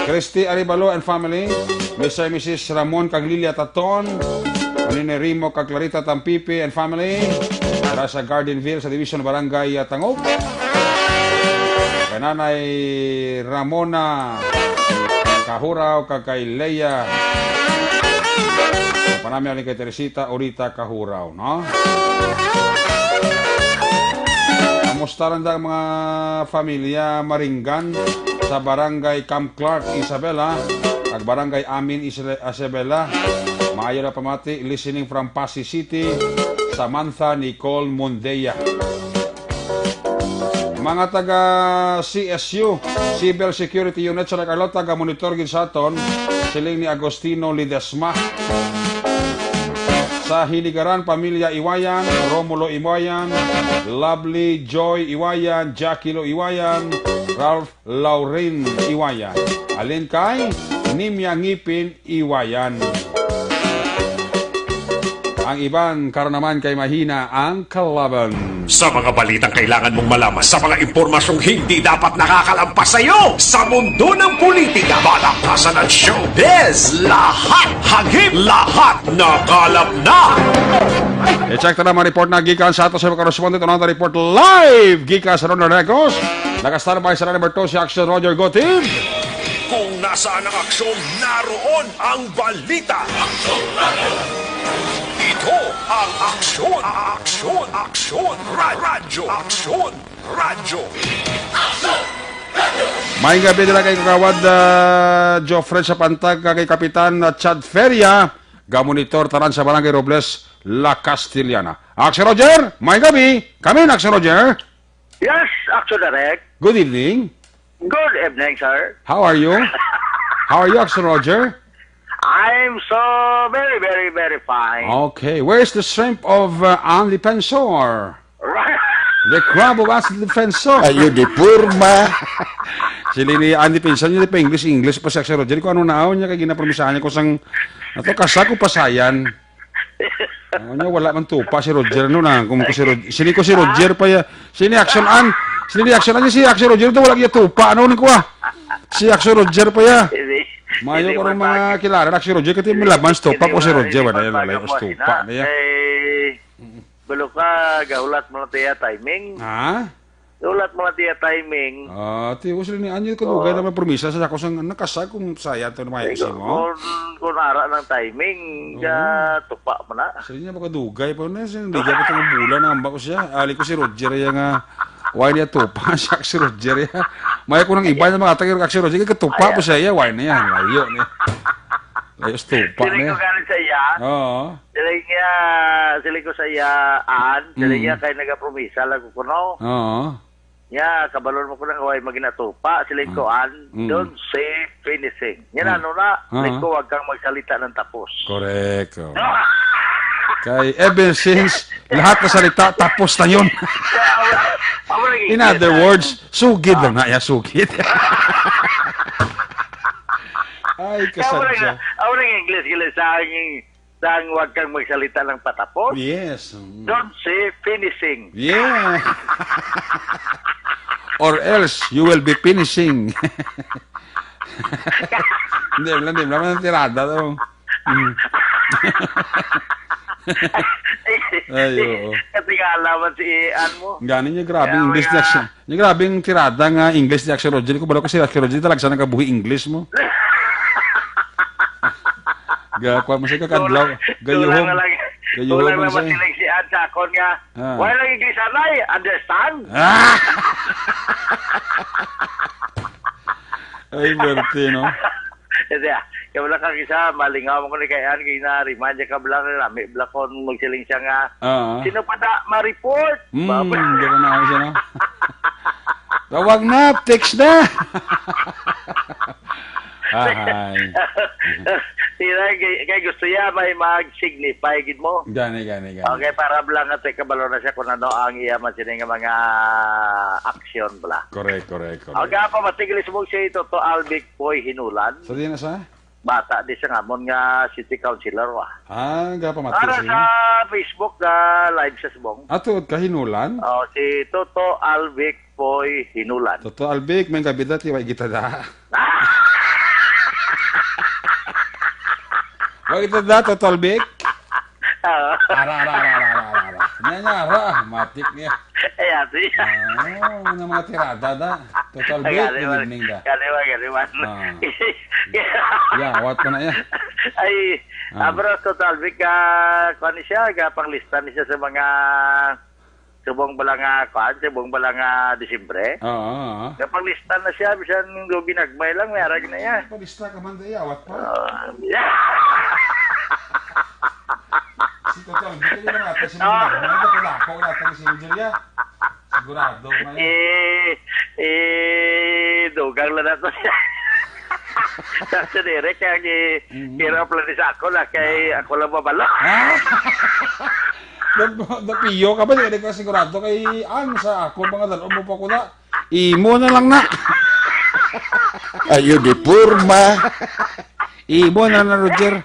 Christy Arevalo and family, Mister and Missus Ramon kag Lilia Taton, Manine Rimo kag Clarita Tampipe and family, dira sa Gardenville sa Division Barangay, ah, Tangub. Kay Nanay Ramona Kahuraw kag kay Leia. Panami ni kay Teresita Orita Kahuraw, no? Kamusta lang da ang mga familia Maringgan sa Barangay Camp Clark, Isabela, ag Barangay Amin, Isle-, Isabela? Maayo na pamati, listening from Passi City, Samantha Nicole Mundeya. Mga taga C S U, Civil Security Unit sa Carlota, ga-monitor gid sa aton, siling ni Agustino Ledesma. Sa Hinigaran, pamilya Iwayan, Romulo Iwayan, Lovely Joy Iwayan, Jackie Lo Iwayan, Ralph Lauren Iwayan. Alin kay Nimya Ngipin Iwayan. Ang iban, karon naman kay mahina ang kalaban. Sa mga balitang kailangan mong malaman, sa mga impormasyong hindi dapat nakakalampas sa iyo, sa mundo ng politika, balakasan at showbiz, lahat hagip, lahat nakalap na. I-check ta na mga report na gikan sa ato sa mga correspondent. Unang report live gikan sa Ronald Negros. Naka-standby sa number two si Action Roger Gutib. Kung nasaan ang aksyon, naroon ang balita. Ito ang Aksyon, Aksyon, Aksyon, Ra-, Radyo, Aksyon, Radyo. May gabi nila kay Kagawad, ah, Geoffrey sa Pantag, kag kay Kapitan, ah, Chad Feria, ga-monitor tanan sa Barangay Robles, La Castellana. Action Roger, may gabi. Kami na Action Roger. Yes, Action Direct. Good evening. Good evening, sir. How are you? How are you, Action Roger? I'm so very, very, very fine. Okay. Where's the shrimp of, uh, Andy Pensor? Right. The crab of us defensor. Ayo di purma. Sila ni Andy Pinsan, niya pa English, English pa si Action Roger. Ko ano na niya, kay ginapromisahan niya ko sang, ato, kasa ko pasayan. Ano niya, wala man tupa si Roger, no, na, kung ko si Roger, sini ko si Roger pa ya, sini Action An, sini Action An, si Action Roger, to wala niya tupa, ano, ni ko, ah. Si Action Roger pa ya. Hindi, Mayo hindi ko mo ng mga tag- kilala, Action Roger, kasi hindi, may laban, tupa hindi ko mo, si Roger, hindi wala mo yan, wala tag- yung tupa mo, niya. Eh, Balo ka, gahulat mo lang tiya timing. Ha? Gahulat mo lang tiya timing. Ah, ti, ko sila ni, anyo ko dugay Oh. na may promisa sa ako sang nakasag kung saya to na may Ay, isi mo. Kung, kung ara ng timing, Oo. Ka tupa mo na. Sila niya makadugay pa na, siya, hindi ka pa itong bulan, ang ambak ko siya. Ali ko si Roger, ya nga, why niya tupa siya si Roger, ya. May ko nang iba na mga tagay, si Roger, katupa po siya, ya, why na yan, layo niya. Layo sa tupa Sila niya. Ko galing sa iya. Oo. Sila niya, sila ko sa iya, an, sila Mm. niya kay nagapromisa lang ko kuno. Oo. Nya, kabalon mo ko lang, way maginatupa, sila Mm. ko, an, Mm. don't say finishing. Yan Ah. ano na, Ah. Sila ko, wag kang magsalita ng tapos. Correct, oh. Kay ever since, lahat na salita, tapos na yun. Kaya, amo, amo lagi In other yan. Words, sugid lang na, ya, sugid. Ay, Kaya amo lagi, kasadya. Amo lagi English, gila, sa ang Sang wag kang magsalita ng patapos. Yes. Mm. Don't say finishing. Yeah. Or else, you will be finishing. Hindi, hindi, hindi, hindi, tirada to. Mm. Ay, oo. Kasi nga alaman si Ian mo. Gani niya, grabe Kaya English mga na siya. Yung grabing tirada nga English ni Axel Roger. Di ko balo kasi Axel Roger talaga sa nagabuhi English mo. Ga, kuwan mo siya kakadlaw. Gayuhom. Kulang na lang. Gayuhom Kulang man na siya. Masiling si Ad sa akon nga, Ah. Wala lang English, anay. Understand? Ah! Ay, berte, no? Kasi, ah, kaya wala kang isa, malingaw mo ko ni kay An, kay na-remind niya ka bala, lami bala kon magsiling siya nga, Ah. Sino pa da ma-report? Hmm, Baba. Di ba na ako siya, no? Tawag na, text na. Ahay. Sila, kay, kay gusto niya may mag-signify, gid mo. Gani, gani, gani. Okay, para bala nga, te, kabalo na siya kung ano ang iya man sini nga mga aksyon, bala. Correct, correct, correct. Ang gapa, matigil subog siya ito, to Albic Poy Hinulan. Sa di na sa? Bata di sa ngamon nga city councilor, wa. Ah, gapamati Para siya. Sa Facebook, ah, live sa subong. Ah, tuod ka, Hinulan? Oh, si Toto Alvic Poy Hinulan. Toto Alvic, may gabi dati, wa kita da. Wa kita da, Toto Alvic? Oo. Ara, ara, ara, ara, ara, ara. Nya, nya, ara, matik niya. Ay, ate. Ah, ano mga tirada da? Total Ay, Vic, gani good man. Evening da. Gani man, gani man. Ah. Ya, what pa na ya? Ay, Ah. ah, bro, Total Vic, ah, kuwan ni siya, gapanglista ni siya sa mga subong bala nga, kuwan, subong bala nga Disyembre. Oo, oo. Gapanglista na siya, bisan do ginagmay lang, may arag na ya. Palista ka man da ya, what pa? Ah, yeah. Si Total Vic, hindi naman ata si Ah. Mga, mga dako-dako na ata si Julia. Sigurado man. Eh, eh, dugang lang nato siya. Sa, sa direct, kaya gi-, Mhm. Kira plan sa ako na kay Ah. Ako lang mabalo. Ah? Dap-, dapiyo ka ba? Di ka sigurado kay ang sa ako, mga dalo mo pa ko na. Imo na lang na. Ayo di porma. Imo na na, Roger.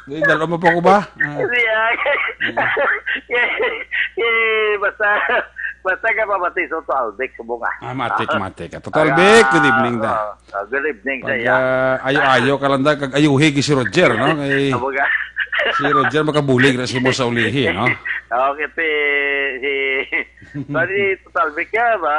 Di, dalo mo pa ko ba? Ah. Siya. Eh, basta, basta ka pamati sa Total Vic, bunga. Ah, matik, matik. Total Vic, good evening da. Ah, good evening sa Pag, iya. Ah, ayo-ayo ka lang da, kag ayuhi gi si Roger, no? Kay Abo ka. Si Roger makabulig na si mo sa ulihi, no? Okay, si, si, sorry, Total Vic ka, ba,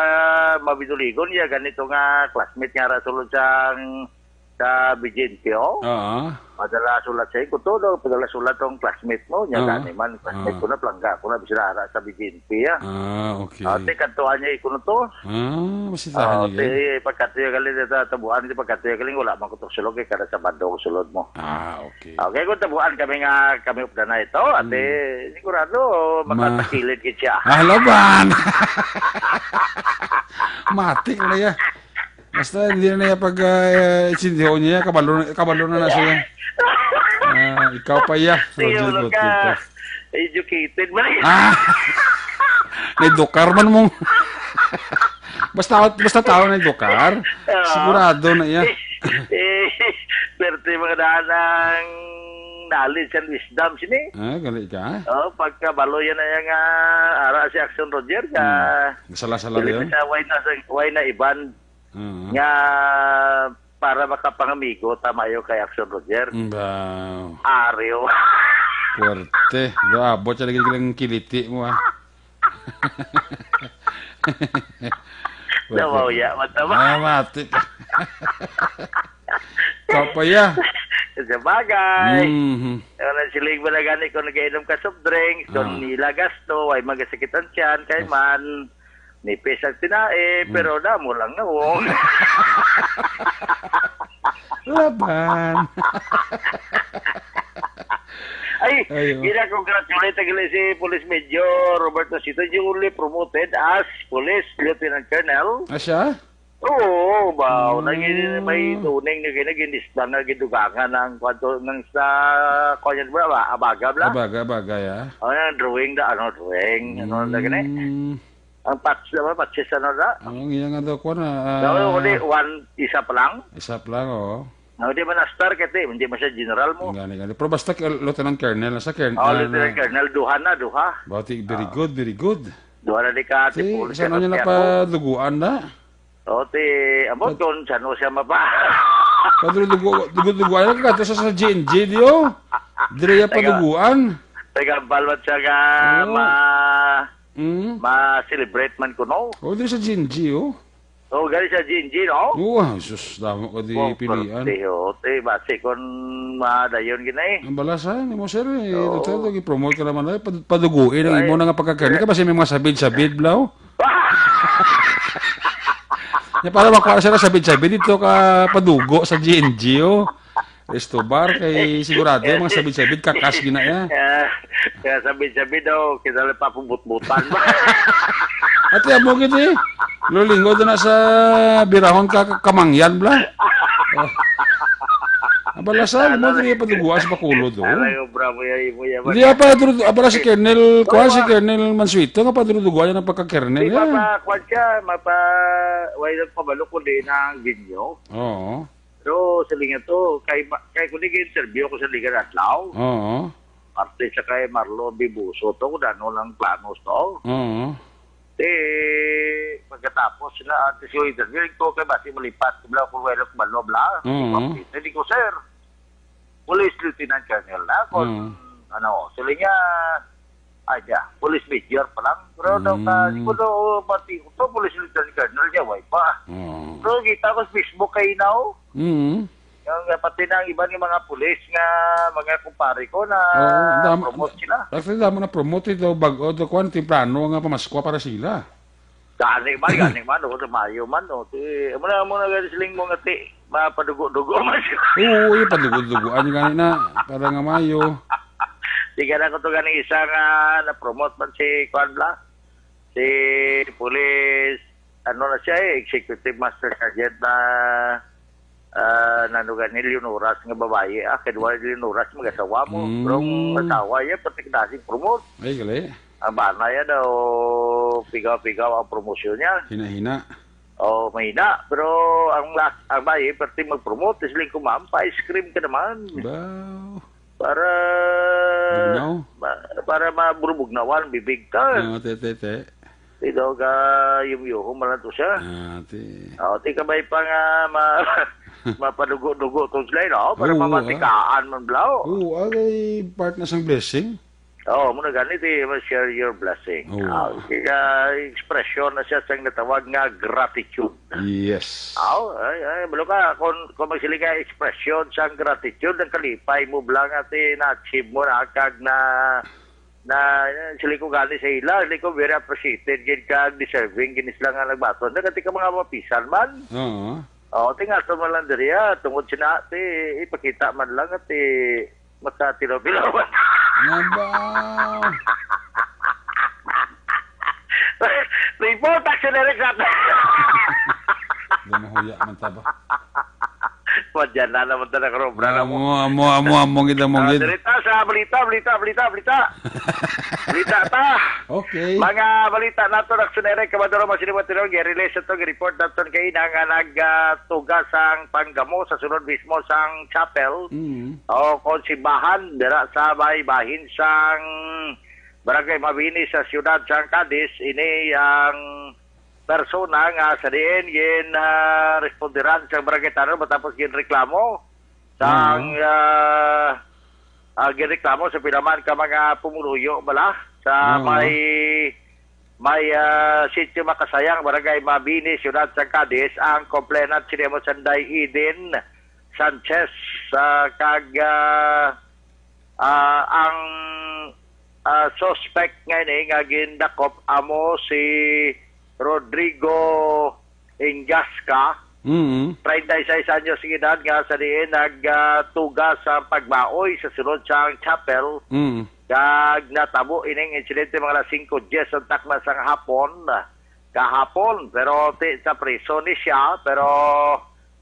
mabinuligon niya, ganito nga, classmate nga, rasulod sang sa B G N P, oh. Oo. Padala sulat sa iko to, no? Padala sulat tong classmate mo, niya Oo. Gani man, classmate Oo. Ko na, plangga ko na, bisira ara sa B G N P, ah. Ah, okay. Ah, te, kantuan niya iko na to. Ah, masitahan Ah, niya te, yun. Pagkatuya galing sa tabuan, te, pagkatuya galing, wala man ko to sulod, kay kada Sabado ko sulod mo. Ah, okay. Okay, kung tabuan kami nga, kami upda na ito, ate, Hmm. Sigurado, Ma- matatakilid gid siya. Ah, laban! Matik na ya. Basta hindi na niya pag, ah, intindihan niya, kabalo, kabalo na na siya. Ah, ikaw pa, iya. Sige, Roger wala ka. Gutierrez. Educated man. Ah! May dukar man mong basta, basta tao na dukar. Oo. Sigurado na iya. Eh, pero ito yung mga daan ang knowledge and wisdom sini. Ah, gali ka? Oh, pagkabalo yan na yung, ah, ara si Action Roger ka. Hmm. Sala-sala Dili yun? Siya, why na, why na iban Oo. Nga para makapangamigo, tama yun kay Action Roger. Mm, ba. Aryo. Puwerte. Do, abot siya lagi ng kiliti mo, ah. Nawawya, matama. Ah, mati. Kapaya. Sa bagay. Mhm. Ano, siling mo na gani kung nag-inom ka soft drinks, kung Ah. nila gasto, ay magasakit ang tiyan, kay Mas- man, nipis ang tinae, Hmm. pero damo lang nawong. Laban. Ay, Ayo. Gina-congratulate ang si Police Major Roberto Sito, duly promoted as Police Lieutenant Colonel. Ah, siya? Oo, ba, Oh. Naging may tuning na gina-, ginistan na gidugangan ang kwanto ng sa, kwan yan ba, ba, abaga, bla? Abaga, abaga, ya. Oh, yung drawing da, ano, drawing, ano, na gani? Mm. Ang patch, ano, patches, ano, da? Ang iya nga daw, kwan, ah, Daw, ah, uli, one, isa pa lang. Isa pa lang, oo. Ang di man na star, kati, hindi man siya general mo. Gani, gani. Pero basta, Lieutenant Colonel, sa Colonel, Oh, ah, Lieutenant na Colonel, duha na, duha. Bati, very Ah. good, very good. Duha na di ka, Ti, Tipol, saan siya niya na kaya ako. Paduguan na? O, ti, ambot Pad- kung saan mo siya mapa. Padrudugo-, dugo-dugo, ano ka, sa, sa G N G, di, oh? Diri ya Taga- paduguan. Taga Balwat siya nga Oo. ma-, Mm. ma-celebrate man kuno. Oh, diri sa G N G, oh. Oh, gani sa G N G, no? Oo, ah, sus, damo ka di Oh, pilian. Perte, oh. Ti, basi kung madayon gina, eh. Ang balasa, ni mo, sir, eh. Oo. Ito, ito, i-promote ka naman, eh. Pad-, paduguin ang Ay. Imo na nga pagkakani ka, basi may mga sabid-sabid, blaw. Ya, para makuha sila sabid-sabid dito ka padugo sa G N G, oh. Resto bar, kay sigurado, mga sabid-sabid, kakas gina ya. Kaya, kaya sabid-sabid daw, kita lang papubutbutan ba? Ate, amo gid, eh. Lulingo doon na sa Birahon ka, ka-, Kamangyan, bla. Oh. Ang balasal mo, Ano? Dili pa duguan sa Bacolod, oh. Alam ko, bravo, ya, imo, ya, Hindi, man. Apa, dru-, apa na si Colonel, kuha si Colonel Mansueto, nga pa dru-, duguan niya ng pagka-Colonel, Di ba, eh. Pa, kuwan siya, mapa, wala nang pabalo kundi ng Ginyo. Oo. Pero sa linya to, kay, kay kung nag-interview ko sa Liga Adlaw, Oo. parte sa kay Marlo Bibuso to, kung ano lang planos to. Oo. Eh, pagkatapos sila, ate, si interview ko kay basi malipat, bla, kung wala ko balo, bla. Oo. Hindi ko, sir. Police Lieutenant Colonel na, kung Mm. ano, sila niya, ay, siya, police major pa lang. Pero daw ka, Mm. siguro, pati ko to, police lieutenant colonel niya, way pa. Mm. Pero kita ko sa Facebook kay now, Mm. yung, uh, pati na ang iba ni mga pulis nga, mga kumpare ko na Oo, dam-, promote sila. Actually, damo na promote ito, bag-o, ito, kwan, temprano nga pamaskwa para sila. Gani man, gani man, o, sa Mayo man, o. Ti, amo na, amo na, gani siling mo nga, ti, mapadugo-dugo man siya. Oo, eh, padugo-dugoan gani na, para nga Mayo. Di ka na ko to gani isa nga na-promote man si, kuwan bla? Si Police, ano na siya eh, Executive Master Sergeant na, ah, nano gani, Leonoras nga babayi, ah, kay duwa Leonoras, mag-asawa mo. Mm. Pero ang asawa niya, pati kinasig promote. Ay, gali. Ang bana niya daw, pigaw-pigaw ang promosyon niya. Hina-hina. Oh, mahina. Pero ang last, ang bayi, pati mag-promote, siling ko, "Ma'am, pa-ice cream ka naman." Baw. Para, Bugnaw? ma-, para maburubugnawan, bibig ka. Ah, te, te, te. Ikaw ka, yumyuho man lang to siya. Ah, te. Oh, ti ka may pa nga ma-, mapadugo-dugo tong sila, no? Para Oo, mamatikaan man, blaw. Oo, ah, kay part na sang blessing. Oo, muna gani, ti, share your blessing. Oo. Ah, kaya expression na siya sang natawag nga gratitude. Yes. Aw, ay, ay, balo ka, kung, kung magsili ka expression sang gratitude, ang kalipay mo bla nga ti na-achieve mo na, kag na, na, sili ko gani sa ila, sili ko very appreciated, gid ka deserving, gini sila nga nagbaton. Nagati ka mga mapisan man. Oo. Oo, ti nga to man lang diri, ah, tungod sina, ti, ipakita man lang, ti, Magkatilaw-tilaw. Nga ba? Report, Action Eric, sa Di mahuya man ta ba? Madyan na naman ta na karobra na mo. Amo, amo, amo, amo, gid, amo, Ah, gid. Diri ta sa balita, balita, balita, balita. Balita ta. Okay. Mga balita nato, Aksyon Eric, Kamaduro, mga sinimutinong, i-release ito, i-report nato kaina nga nagtuga sang panggamo sa sulod mismo sang chapel Mm. o kung simbahan dira sa may bahin sang Barangay Mabini sa siyudad sang Cadiz. Ini ang persona nga sa diin gin ah, responderan sa barangay tanod matapos gin reklamo sang ah, ah, gin reklamo sa pila man ka mga pumuluyo bala sa Oo. may may ah, sitio Makasayang, barangay Mabini, siyudad sa Cadiz. Ang complainant sini mo Sanday Eden Sanchez sa kag ah, ah, ang ah, suspect nga ini nga gindakop amo si Rodrigo Ingasca, Mm. treinta y seis anyos ang edad, nga sa diin nagtuga sa pagbaoy sa sulod sang chapel Mm. kag natabo ining insidente mga alas singko diyes ang takna sang hapon kahapon, pero ti sa priso ni siya. Pero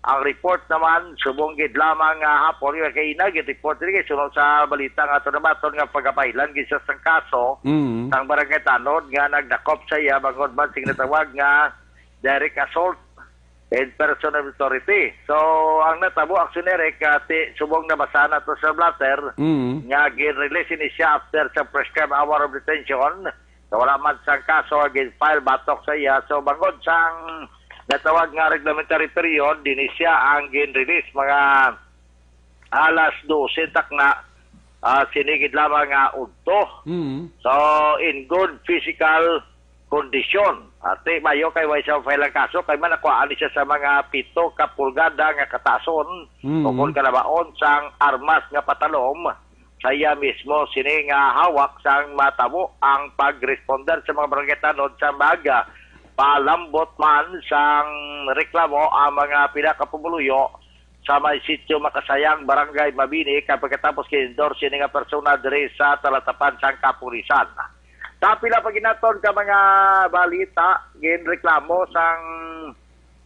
ang report naman subong gid lamang nga hapon nga kaina gid report diri kay suno sa balita nga ato nabaton nga pagapailan gid siya sang kaso Mm. sang barangay tanod nga nagdakop sa iya bangod man sing natawag nga direct assault in person of authority. So, ang natabo, Aksyon Eric, ah, ti, subong nabasa nato sa blotter, Mm. nga gin-release ini siya after sa prescribed hour of detention. So, wala man sang kaso gin-file batok sa iya. So, bangod sang natawag nga reglementary period, dini siya ang gin-release mga alas dose takna, ah, sini gid lamang nga udto. Mm. So, in good physical condition. Ati, mayo kay way sa file ang kaso, kay man nakuhaan ni siya sa mga pito ka pulgada nga kataason Mm. o kung kalabaon sang armas nga patalom sa iya mismo sini nga hawak sang matabo ang pag-responder sa mga barangay tanod sa mga palambot man sang reklamo ang mga pila ka pumuluyo sa may sitio Makasayang, Barangay Mabini, kay pagkatapos gin-endorse ini nga persona diri sa talatapan sang kapulisan. Sa pila pa ginaton ka mga balita, ginreklamo sang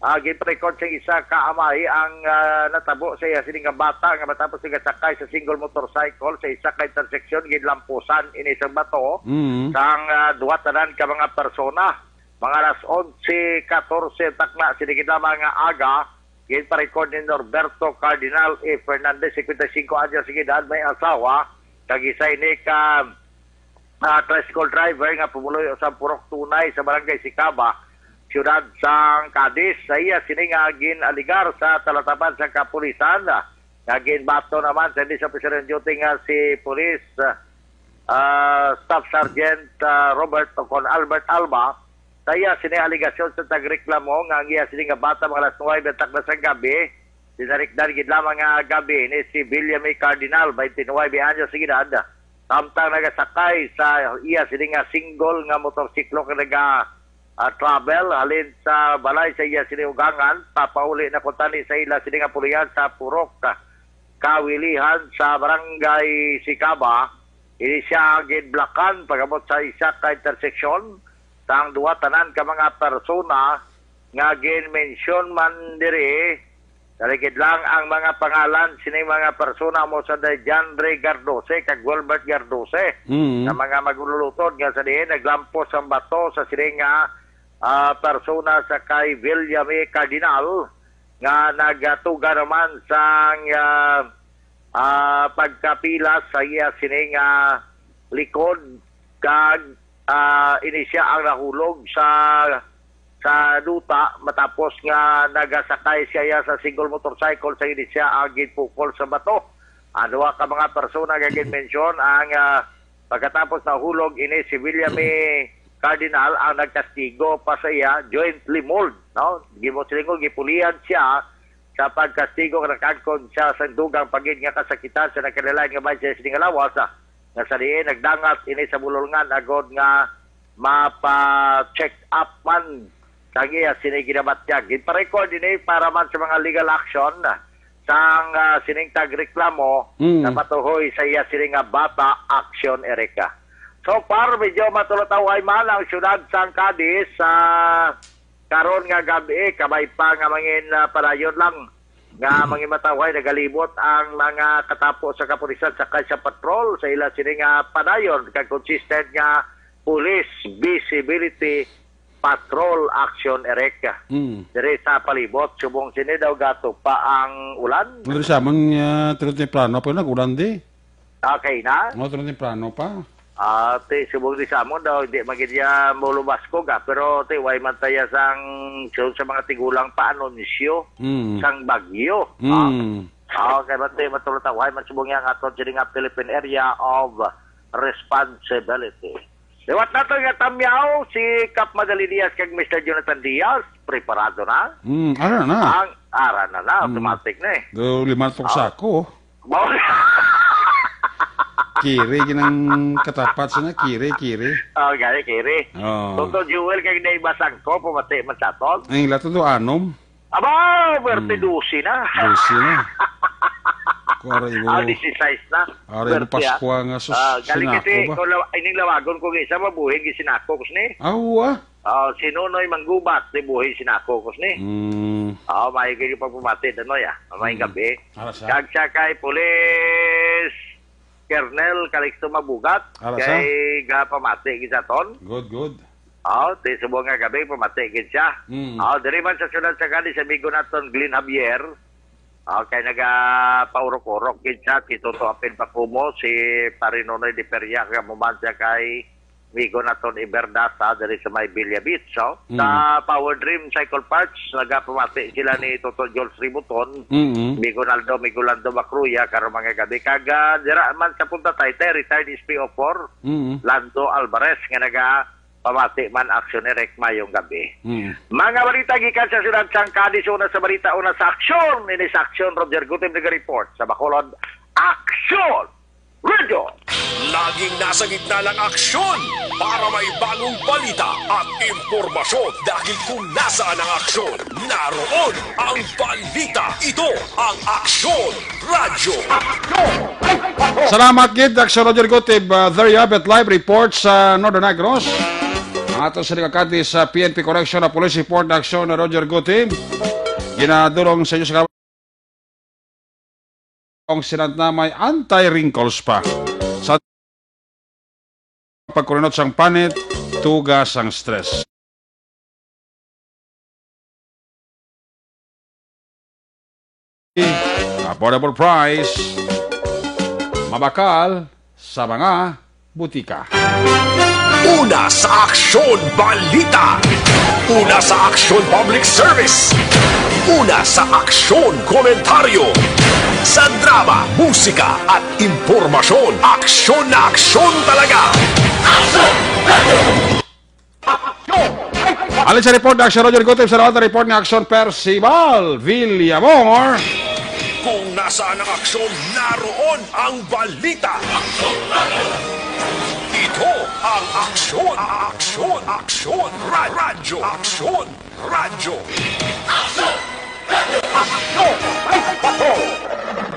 ah, ginpa-record sa isa ka amay ang ah, natabo sa iya sini nga bata nga matapos nga sakay sa single motorcycle sa isa ka interseksyon ginlampusan ini sang bato Mm. sang ah, duha tanan ka mga persona. Mga alas onse katorse takna sini gid lamang nga aga, ginpa-record ni Norberto Cardinal E. Fernandez, singkwenta y singko anyos ang edad, may asawa, kag isa ini ka ah, tricycle driver nga pumuloy sa Purok Tunay sa Barangay Sicaba, siyudad sang Cadiz. Sa iya sini nga gin-aligar sa talatapan sa kapulisan, ah, nga ginbato naman sa police officer on duty nga si Police ah, Staff Sergeant ah, Robert o kon Albert Alba. Sa iya sini aligasyon sa tagreklamo nga ang iya sini nga bata mga alas nuwebe ang takna sa gabi, dinarikdan gid lamang nga gabi ni si William A. Cardinal, twenty-nine anyos ang edad, samtang nagasakay sa iya sini nga single nga motorsiklo nga naga ah, travel halin sa balay sa iya sini ugangan, papauli na kuntani sa ila sini nga pulihan sa Purok, ah, Kawilihan sa Barangay Sicaba. Ini siya ang ginblakan pag-abot sa isa ka interseksyon sang duha tanan ka mga persona nga gin-mention man diri. Naligid lang ang mga pangalan sining mga persona mo sa John Ray Gardose kag Wilbert Gardose Mm. nga mga maglulutod nga sa diin naglampos ang bato sa sining nga ah, persona sa kay William A. Cardinal nga nagatuga naman sang ah, ah, pagkapilas sa iya sining ah, likod kag ah, ini siya ang nahulog sa sa duta matapos nga nagasakay siya iya sa single motorcycle sa ini siya ang ginpukol sa bato. Ang duha ka mga persona nga ginmensyon ang ah, pagkatapos nahulog ini si William A. Cardinal ang nagkastigo pa sa iya, jointly mauled, no? Gimo silingon gipulihan siya sa pagkastigo nga nakangkon siya sa dugang pagid nga kasakitan sa nagkalain-lain nga bahin sa sining nga lawas, ah, nga sa diin nagdangat ini sa bulolngan agod nga mapa-check up man sang iya sini ginabatyag. Ginpa-record ini para man sa mga legal action sang ah, sining tagreklamo Mm. na patuhoy sa iya sini nga bata action, Erica. So far, medyo matulataw-ay man ang siyudad sang Cadiz sa karon nga gabi, kabay pa nga mangin ah, padayon lang nga Mm. mangimatawhay, nagalibot ang mga katapo sa kapulisan sakay sa patrol sa ila sini nga padayon kag consistent nga police visibility patrol action, Eric. Mm. Diri sa palibot, subong sini daw gato pa ang ulan. Ano sa amon, ah, tulo temprano pa nag-ulan di? Okay na? Oh, tulo temprano pa. Ah, ti, subong di sa amon daw, hindi man gid niya mulubaskog, ah. Pero, ti, way man taya sang, so, sa mga tigulang pa, anunsyo Mm. sang bagyo. Ah. Mm. Ah, okay, man, ti, matulog ta, way man subong niya nga aton sini nga Philippine Area of Responsibility. Liwat nato nga tamyaw, si Kap Madali Diaz kag Mister Jonathan Diaz, preparado na? Mm, ara na. Ang ara na na, Mm. automatic na eh. Do, lima to Oh. sako. Mao na. Kiri, ginang katapat sina, kiri, kiri. Oh, gani, kiri. Oh. Toto Jewel kag Nay Basangko, pamati man sa aton. Ang lato do anom. Aba, pwerte Mm. dose na. Dose na. Kung ara imo, Ah, disisais na. Ara imo Pwerte, ah. Paskwa nga sus-, Ah, galing kasi sinako ba? Kung law-, ining lawagon ko nga isa, mabuhin, gisinako ko sini. Awa. Ah, si Nonoy Manggubat, di buhi, sinako ko sini. Mm. Ah, may kayo pagpamati, Nonoy, ah. May Mm. gabi. Ara sa? Kag siya kay Police Colonel Calixto Mabugat, Ara sa? Kay gapamati, gid sa ton. Good, good. Oh, ti subong nga gabi, pamati gid siya. Mm. Oh, diri man sa siyudad sa Cadiz, amigo naton Glenn Javier. Oh, kay nagapaurok-urok gid siya, si Toto Apin Pakumo, si Pare Nonoy de Peria, kag amo man siya kay amigo naton Iberdasa diri sa may Villa Beach, oh. Mm. Sa Power Dream Cycle Parts, nagapamati sila ni Toto Jules Ributon, Mm-mm. amigo Naldo, amigo Lando Macruya, karon mga gabi. Kag, ah, dira man sa Punta Taytay, retired S P O four, Mm-mm. Lando Alvarez, nga naga pamati man, Aksyon Eric, mayong gabi. Mm. Mga balita gikan sa siyudad sang Cadiz, una sa balita, una sa aksyon. Ini sa aksyon, Roger Gutim nag-report. Sa Bacolod, Aksyon Radio. Laging nasa gitna ng aksyon para may bagong balita at impormasyon. Dahil kung nasaan ang aksyon, naroon ang balita. Ito ang Aksyon Radyo. Salamat gid, Aksyon Roger Gutib. Uh, there you have it, live report sa Northern Negros. Ang ato sa nagakati sa P N P Correctional Police Report na Aksyon na Roger Gutib. Ginadulong sa inyo sa kong sinat na may anti-wrinkles pa. Sa pagkurinot sang panit, tuga sang stress. Affordable price, mabakal sa mga butika. Una sa aksyon, balita. Una sa aksyon, public service. Una sa aksyon, komentaryo. Sa drama, musika, at impormasyon, aksyon na aksyon talaga. Alin sa report na aksyon, Roger Gutib, sa report nga aksyon, Percival Villamor. Kung nasaan ang aksyon, naroon ang balita. Ito ang aksyon, aksyon, aksyon, ra-, radyo, aksyon, radyo.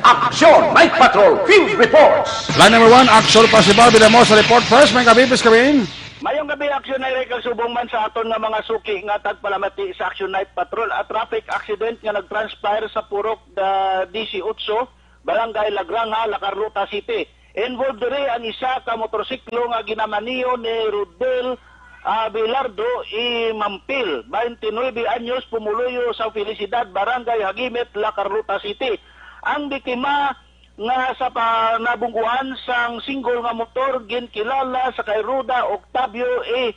Aksyon Night Patrol Field Reports. Line number one, Aksyon Percival Villamor sa report. First, may gabi, please, kami. Mayong gabi, Aksyon Eric, kag subong man sa aton nga mga suki nga tagpalamati sa Aksyon Night Patrol, a traffic accident nga nagtranspire sa Purok, ah, disiotso, Barangay Lagranja, La Carlota City. Involved diri ang isa ka motorsiklo nga ginamaniho ni Rodel, ah, Bilardo I. Mampil, twenty-nine anyos, pumuluyo sa Felicidad, Barangay Hagimit, La Carlota City. Ang biktima nga sa pa-, nabungguan sang single nga motor ginkilala sa kay Ruda Octavio A.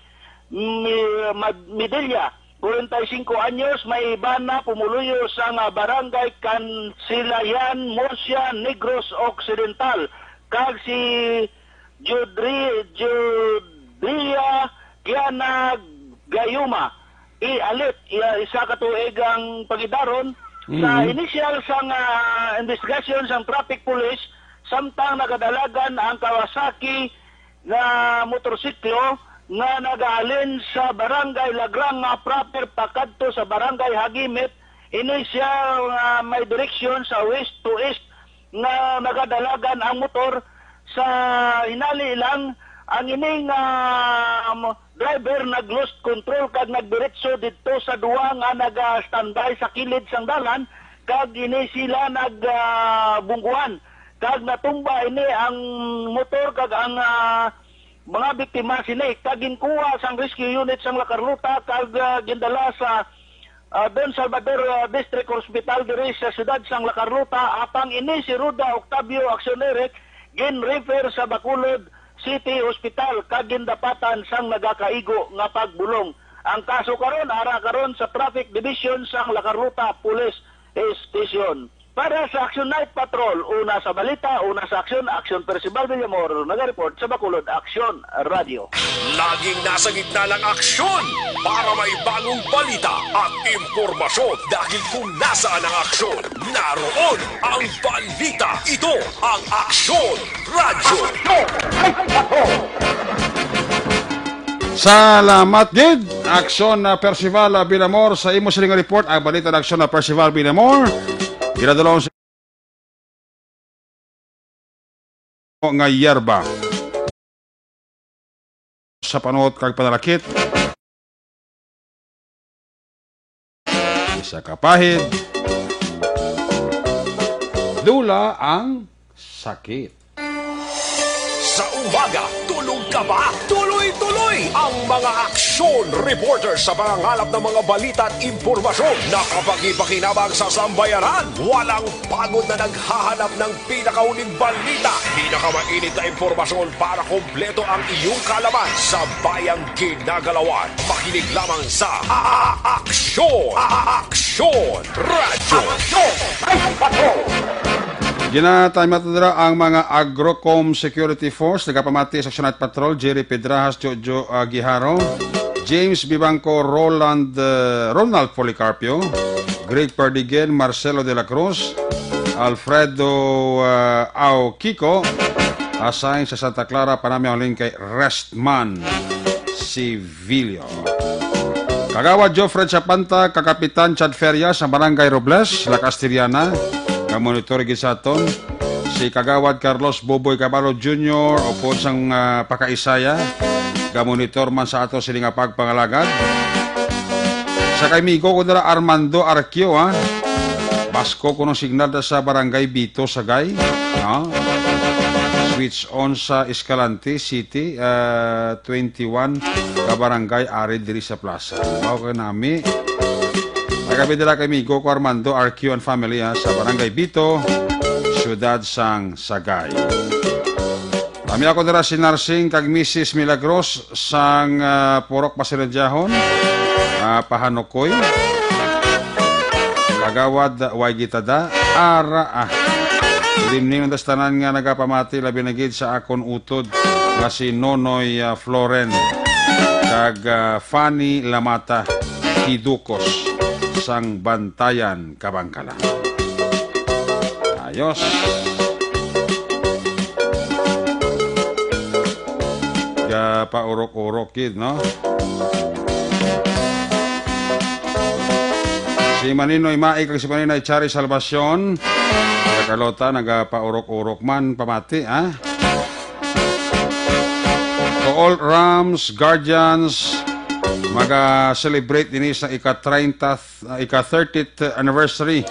Mi-, Mad-, Medilla, forty-five anyos, may bana, pumuluyo sa nga Barangay Cancilayan, Murcia, Negros Occidental, kag si Judri-, Judria Kiana Gayuma. Ialit, iya, isa ka tuig ang pangidaron. Sa Mm. initial sang, ah, investigation sang traffic police, samtang nagadalagan ang Kawasaki nga motorsiklo nga nagahalin sa Barangay Lagranja proper pakadto sa Barangay Hagimit, ini siya nga may direksyon sa west to east nga nagadalagan ang motor. Sa hinali lang, ang ining, ah, mo-, driver nag-lost control kag nagdiretso didto sa duwa nga naga-standby sa kilid sang dalan, kag ini sila nag, ah, bungguan, kag natumba ini ang motor kag ang, ah, mga biktima sini, kag ginkuha sang rescue unit sang La Carlota kag, ah, gindala sa, ah, Don Salvador, ah, District Hospital diri sa siyudad sang La Carlota. Apang ini si Rhoda Octavio Accioneric gin-refer sa Bacolod City Hospital kag gindapatan sang nagakaigo nga pagbulong. Ang kaso karon ara karon sa Traffic Division sang La Carlota Police Station. Para sa Action Night Patrol, una sa balita, una sa aksyon, Action Percival Villamor, nagareport sa Bacolod Action Radio. Laging nasa gitna ng aksyon para may bagong balita at impormasyon. Dahil kung nasaan ang aksyon, naroon ang balita. Ito ang Aksyon Radyo. Salamat gid, Aksyon na Percival, ah, Binamor, sa imo sining report. Ang balita na Aksyon na Percival Binamor, ginadala sa nga yerba sa panot kag panalakit. Isa ka pahid, dula ang sakit. Sa umaga, tulog ka ba? Tuloy-tuloy ang mga aksyon reporter sa pangangalap ng mga balita at impormasyon na kapakipakinabang sa sambayanan. Walang pagod na naghahanap ng pinakahuling balita, pinakamainit na impormasyon para kompleto ang iyong kaalaman sa bayang ginagalawan. Makinig lamang sa A-, A-, Aksyon! A-, A-, Aksyon! Radyo! Aksyon! Ay, patrol! Ginatay matudra ang mga Agrocom Security Force, nagapamati sa Action Night Patrol, Jerry Pedrajas, Jojo, ah, Guijaro, James Bibangco, Roland, eh, Ronald Policarpio, Greg Perdigen, Marcelo de la Cruz, Alfredo, ah, Au Kiko, assign sa Santa Clara, Panamya, halin kay Restman Civilio. Kagawad Geoffrey Chapanta, kag Kapitan Chad Feria sa Barangay Robles, La Castellana, nga monitor gid sa aton. Si Kagawad Carlos Boboy Caballo Junior, upod sang, ah, pakaisaya, gamonitor man sa ato sini nga pagpangalagad. Sa kay migo ko nila Armando Arquio, ha? Basko ko ng signal da sa Barangay Bito, Sagay, ha? Switch on sa Escalante City, ah, twenty-one ka barangay ari diri sa plaza. Mao kay nami. Magabi dira kay migo ko Armando Arquio and family, ha, sa Barangay Bito, Siyudad sang Sagay. Kami ako dira si Narsing kag Missus Milagros sang, ah, Purok Pasirendyahon, ah, Pahanukoy. Kagawad, way gitada. Ara, ah. Limning tas tanan nga nagapamati, labi na gid sa akon utod nga si Nonoy, ah, Floren kag, ah, Fanny Lamata Hidukos sang Bantayan, Kabangkalan. Ayos. Gapaurok-urok gid, no? Si Maninoy Mai kag si Maninoy Chari Salvacion, sa Carlota, nagapaurok-urok man, pamati, ha? To all Rams guardians, maga-celebrate ini sa ika-treinta, uh, ika-thirtieth anniversary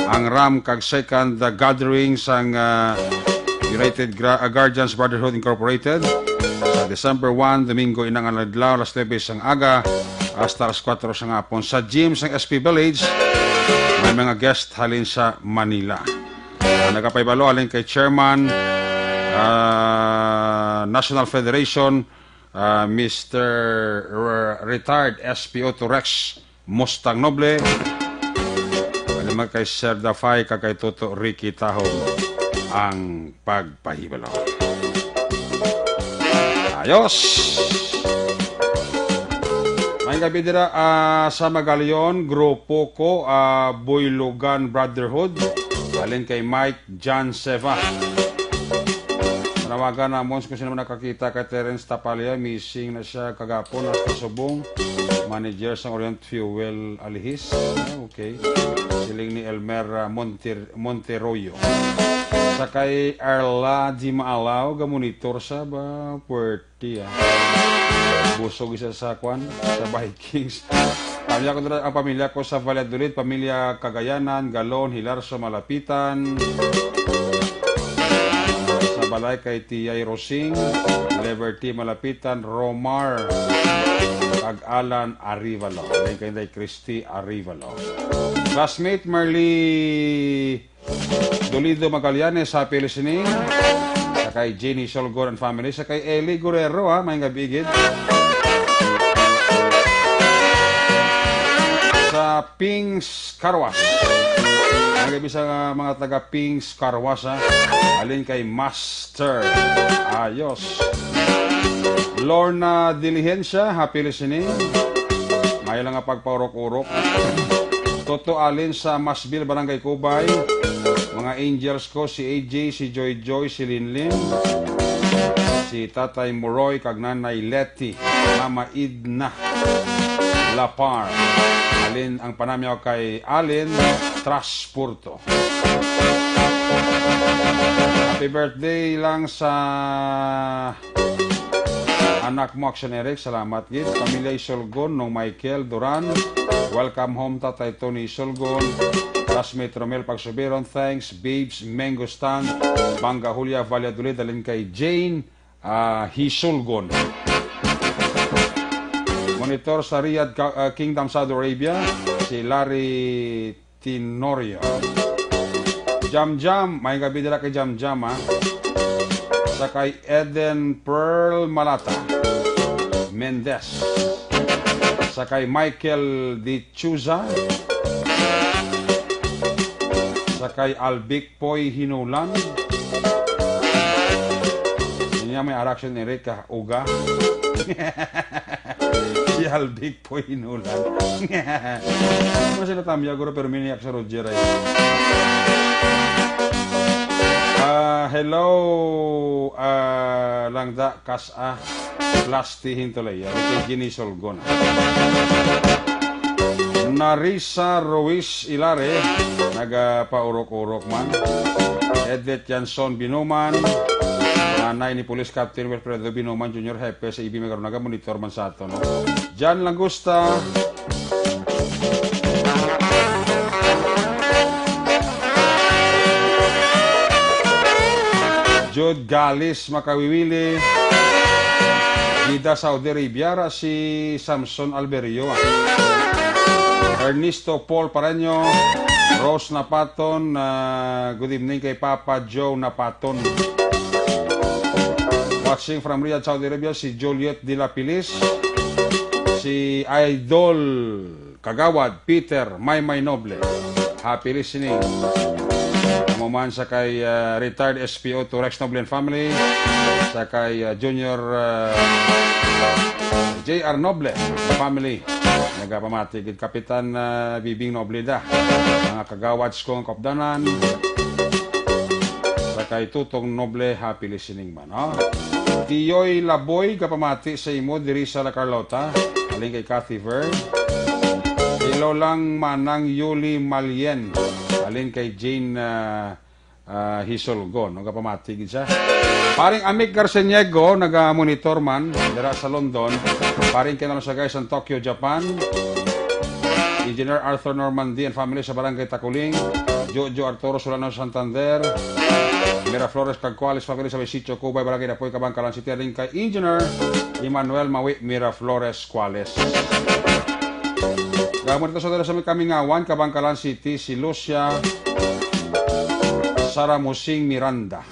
ang Ram kag second, uh, gathering sang, uh, United Gra-, uh, Guardians Brotherhood Incorporated sa December one, Domingo, inang adlaw, alas nuebe sang aga hasta alas kuwatro sang hapon sa gym sang S P Village. May mga guest halin sa Manila. Ah, nagapahibalo halin kay Chairman, ah, National Federation, ah, Mister R-, Retired S P O to Rex Mustang Noble. Ano man kay Sir Dafay, kag kay Toto Ricky Tahong ang pagpahibalo. Ayos! May gabi dira, ah, sa Magalion, grupo ko, ah, Boylogan Brotherhood. Halin kay Mike John Seva. Manawagan namon kung sino man nakakita kay Terence Tapalya, missing na siya kagapon, hasta subong, manager sa Orient Fuel Alihis. Ah, okay. Siling ni Elmer, ah, Monter-, Monteroyo. Sa kay Arla Di Maalaw, ga-monitor sa ba, puwerte, ah. Busog isa sa kwan, sa Vikings. Pamilya ko dira, ang pamilya ko sa Valladolid, pamilya Cagayanan, Galon, Hilarso, Malapitan. Sa balay kay Tiyay Rosing, Liberty, Malapitan, Romar, kag Alan Arivalo. Then kay Inday Christy Arivalo. Classmate Marley Dolido Magallanes, happy listening. Sa kay Jenny Solgon and family. Sa kay Eli Guerrero, ha, may gabi gid. Sa Pings Carwas. May gabi sa mga taga Pings Carwas, ha. Alin kay Master. Ayos. Lorna Diligencia, happy listening. May lang nga pagpaurok-urok. Toto Alin sa Masbil, Barangay Cubay. Mga angels ko, si A J, si Joy Joy, si Linlin, si Tatay Moroy, kag Nanay Letty, Mama Idna Lapar. Alin ang panamyaw kay Alin Traspurto. Happy birthday lang sa anak mo, Action Eric, salamat gid. Pamilya Isulgon, Nong Michael Duran, welcome home, Tatay Tony Isulgon, classmate Romel Pagsubiron, thanks, Babes, Mango Stand, Bangga Julia, Valladolid, dalin kay Jane, ah, Hisulgon. Monitor sa Riyadh, Ka-, ah, Kingdom, Saudi Arabia, si Larry Tenorio. Jam Jam, may gabi dira kay Jam Jam, ha. Sa kay Eden Pearl Malata Mendez. Sa kay Michael Dichuza. Sa kay Albic Poy Hinulan. Niya may araksyon ni Rick, ah, uga. Si Albic Poy Hinulan. Ano sila tamya, guro, pero miniyak sa Roger ay. Ah, hello, ah, Langda, Kas-a, Plasti Hintulay. Ari kay Ginny Solgon. Narisa Ruiz Ilare, nagapaurok-urok man. Edith Janson Binuman, nanay ni Police Captain Wilfredo Binuman Junior, hepe sa E B, may karon naga-monitor man sa ato, no? Jan Langusta. Jude Galis Makawiwili. Gida Saudi Arabia ra si Samson Alberio. Ernesto Paul Pareño, Rose Napaton, ah, good evening kay Papa Joe Napaton. Watching from Riyadh, Saudi Arabia, si Juliet de la Pilis, si Idol Kagawad Peter Maymay Noble. Happy listening. Amo man sa kay, ah, retired S P O to Rex Noble and family, sa kay, ah, Junior, ah, J R Noble family. Nagapamati gid Kapitan, ah, Bibing Noble da. Mga kagawad sa kong kapdanan. Sa kay Tutong Noble, happy listening man, no? Tiyoy Laboy, gapamati sa imo diri sa La Carlota. Alin kay Cathy Vern. Hello lang, Manang Yuli Malien. Alin kay Jane, ah, ah, Hisolgon. Nagapamati gid siya. Paring Amik Garceniego, naga-monitor man dira sa London. Paring Ken Alonsagay sa Tokyo, Japan. Engineer Arthur Normandy and family sa Barangay Takuling. Jojo Arturo Solano, Santander. Miraflores Cagcuales family sa Sitio Cubay, Barangay Dapoy, Kabankalan City. Alin kay Engineer Emmanuel Mawi Miraflores Cuales. Gamit sa dala sa may Kamingawan, Kabankalan City, si Lucia Saramusing Miranda.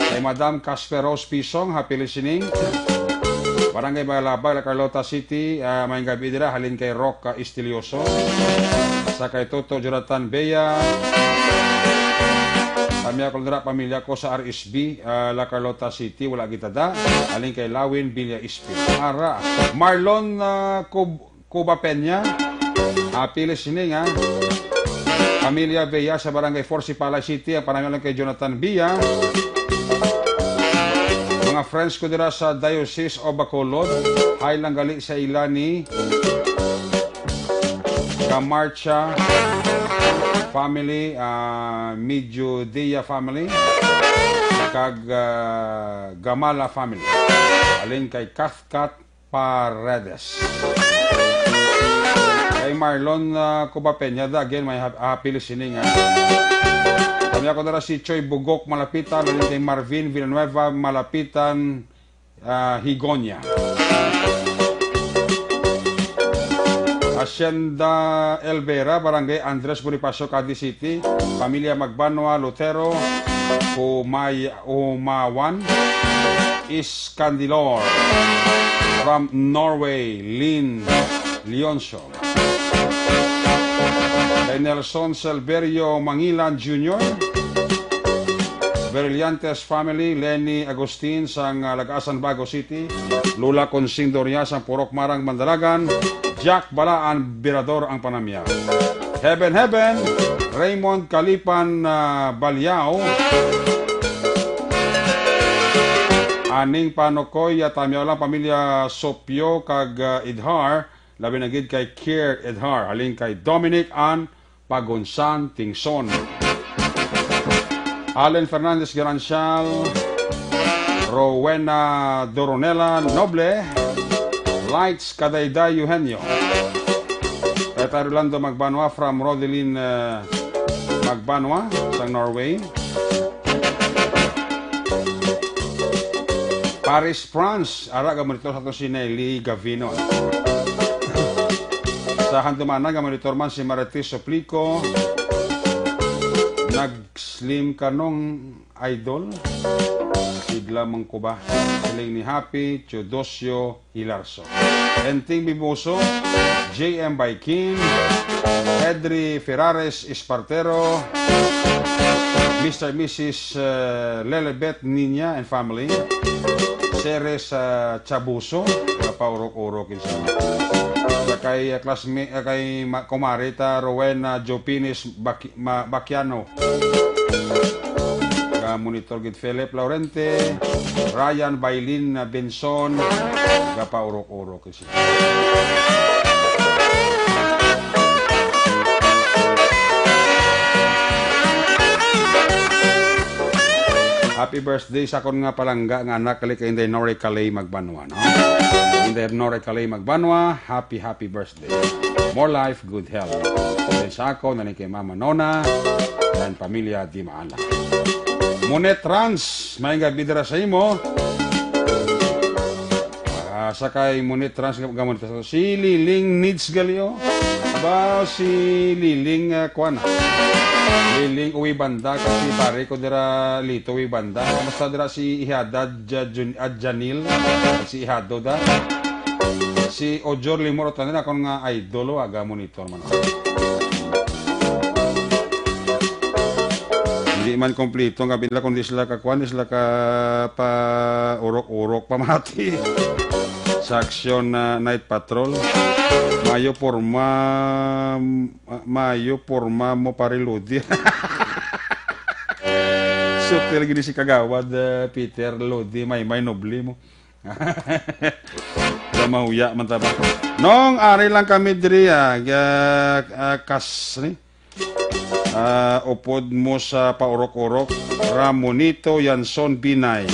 Kay Madam Casper Rose Pisong, happy listening. Barangay Balabag, La Carlota City, ah, may gabi dira, halin kay Rock, ah, Estilioso. Sa kay Toto Jonathan Bea. Kami ako dira, pamilya ko sa R S B, ah, La Carlota City, wala kita da. Halin kay Lawin Villa Espin. Ara, Marlon, ah, Cub-, Cuba Peña. Happy listening, ha. Pamilya Bea sa Barangay Four, Sipalay City. Ang panamyaw lang kay Jonathan Bea. Mga friends ko dira sa Diocese of Bacolod. Hi lang gali sa ila ni Gamarcha family, ah, Medyo Dia family, kag, ah, Gamala family. Alin kay Cathcat Paredes. Kay Marlon, ah, Cuba Peña, da, again, may hap-, happy listening, ah. Kami ako dara si Choi Bugok Malapitan, lalim kay Marvin Villanueva Malapitan, ah, Higonia. Hacienda Elvera, Barangay Andres Bonifacio, Cadiz City. Pamilya Magbanwa, Lutero, Humay-, Humawan, Iscandilor. From Norway, Lynn Leoncio. Kay Nelson Silverio Mangilan Junior, Brillantes family, Lenny Agustin sang, ah, Lagasan, Bago City, Lula Consing Doria sang Purok Marang, Mandalagan, Jack Balaan Birador ang panamya. Heaven, heaven, Raymond Kalipan, ah, Baliao, Aning Panokoy, ah, Tamyaw lang, pamilya Sopio kag, ah, Idhar, labi na gid kay Kier Edhar, halin kay Dominic Ann Pagunsan Tingson. Allen Fernandez Garancial, Rowena Doronela Noble, Lights Kadayday Eugenio. Tatay Rolando Magbanwa from Rodeline, eh, Magbanwa, sang Norway. Paris, France, ara ga monitor sa aton si Nelly Gavino. Sa Handumanan ga monitor man si Marites Suplico. Nag-slim ka nung idol? Sigla man ko ba? Siling ni Happy Teodosio Hilarso. Enting Biboso, J M Baikin, Edri Ferrares Espartero, Mister Missus, eh, Lelebet Niña and family, Ceres, eh, Chabuso, nga paurok-urok yun sa, sa kay, eh, classmate, eh, kay ma-, kumare ta, Rowena Jopinis Baki-, Ma-, Baquiano. Ga monitor gid Philip Laurente, Ryan Bailin Benson, ga paurok-urok siya. Happy birthday sa akon nga palangga nga anak, kali kay Inday Nori Kalay Magbanwa, no? Inday Nori Kalay Magbanwa, happy, happy birthday. More life, good health. Then sa ako, nani kay Mama Nona, and pamilya Di Maala. Monet Trans, may gabi dira sa imo. Ah, sa kay Monet Trans, gamon ta sa si Liling Nids Galio. Ba, si Liling, ah, kuwan. Liling Uwi Banda, kasi pare ko dira Lito Uwi Banda. Kamusta dira si Ihada, Ja-, Jun-, ah, Janil? Si Ihado da. Si Ojor Limor Otanin, akon nga idol, oh, aga monitor man. Hindi man kompleto nga bila, kundi sila ka, kuwan, sila ka pa urok-urok, pamati. Sa aksyon na night patrol. Mayo porma, ma-, mayo porma mo, pare Lodi. Sutil gini si Kagawad, eh, Peter Lodi, may, may nobli mo. Sa mahuya man ta ba? Nung ari lang kami diri, ah, ga-, ah, kas-, ni? Ah, upod mo sa paurok-urok, Ramonito Yanson Binay.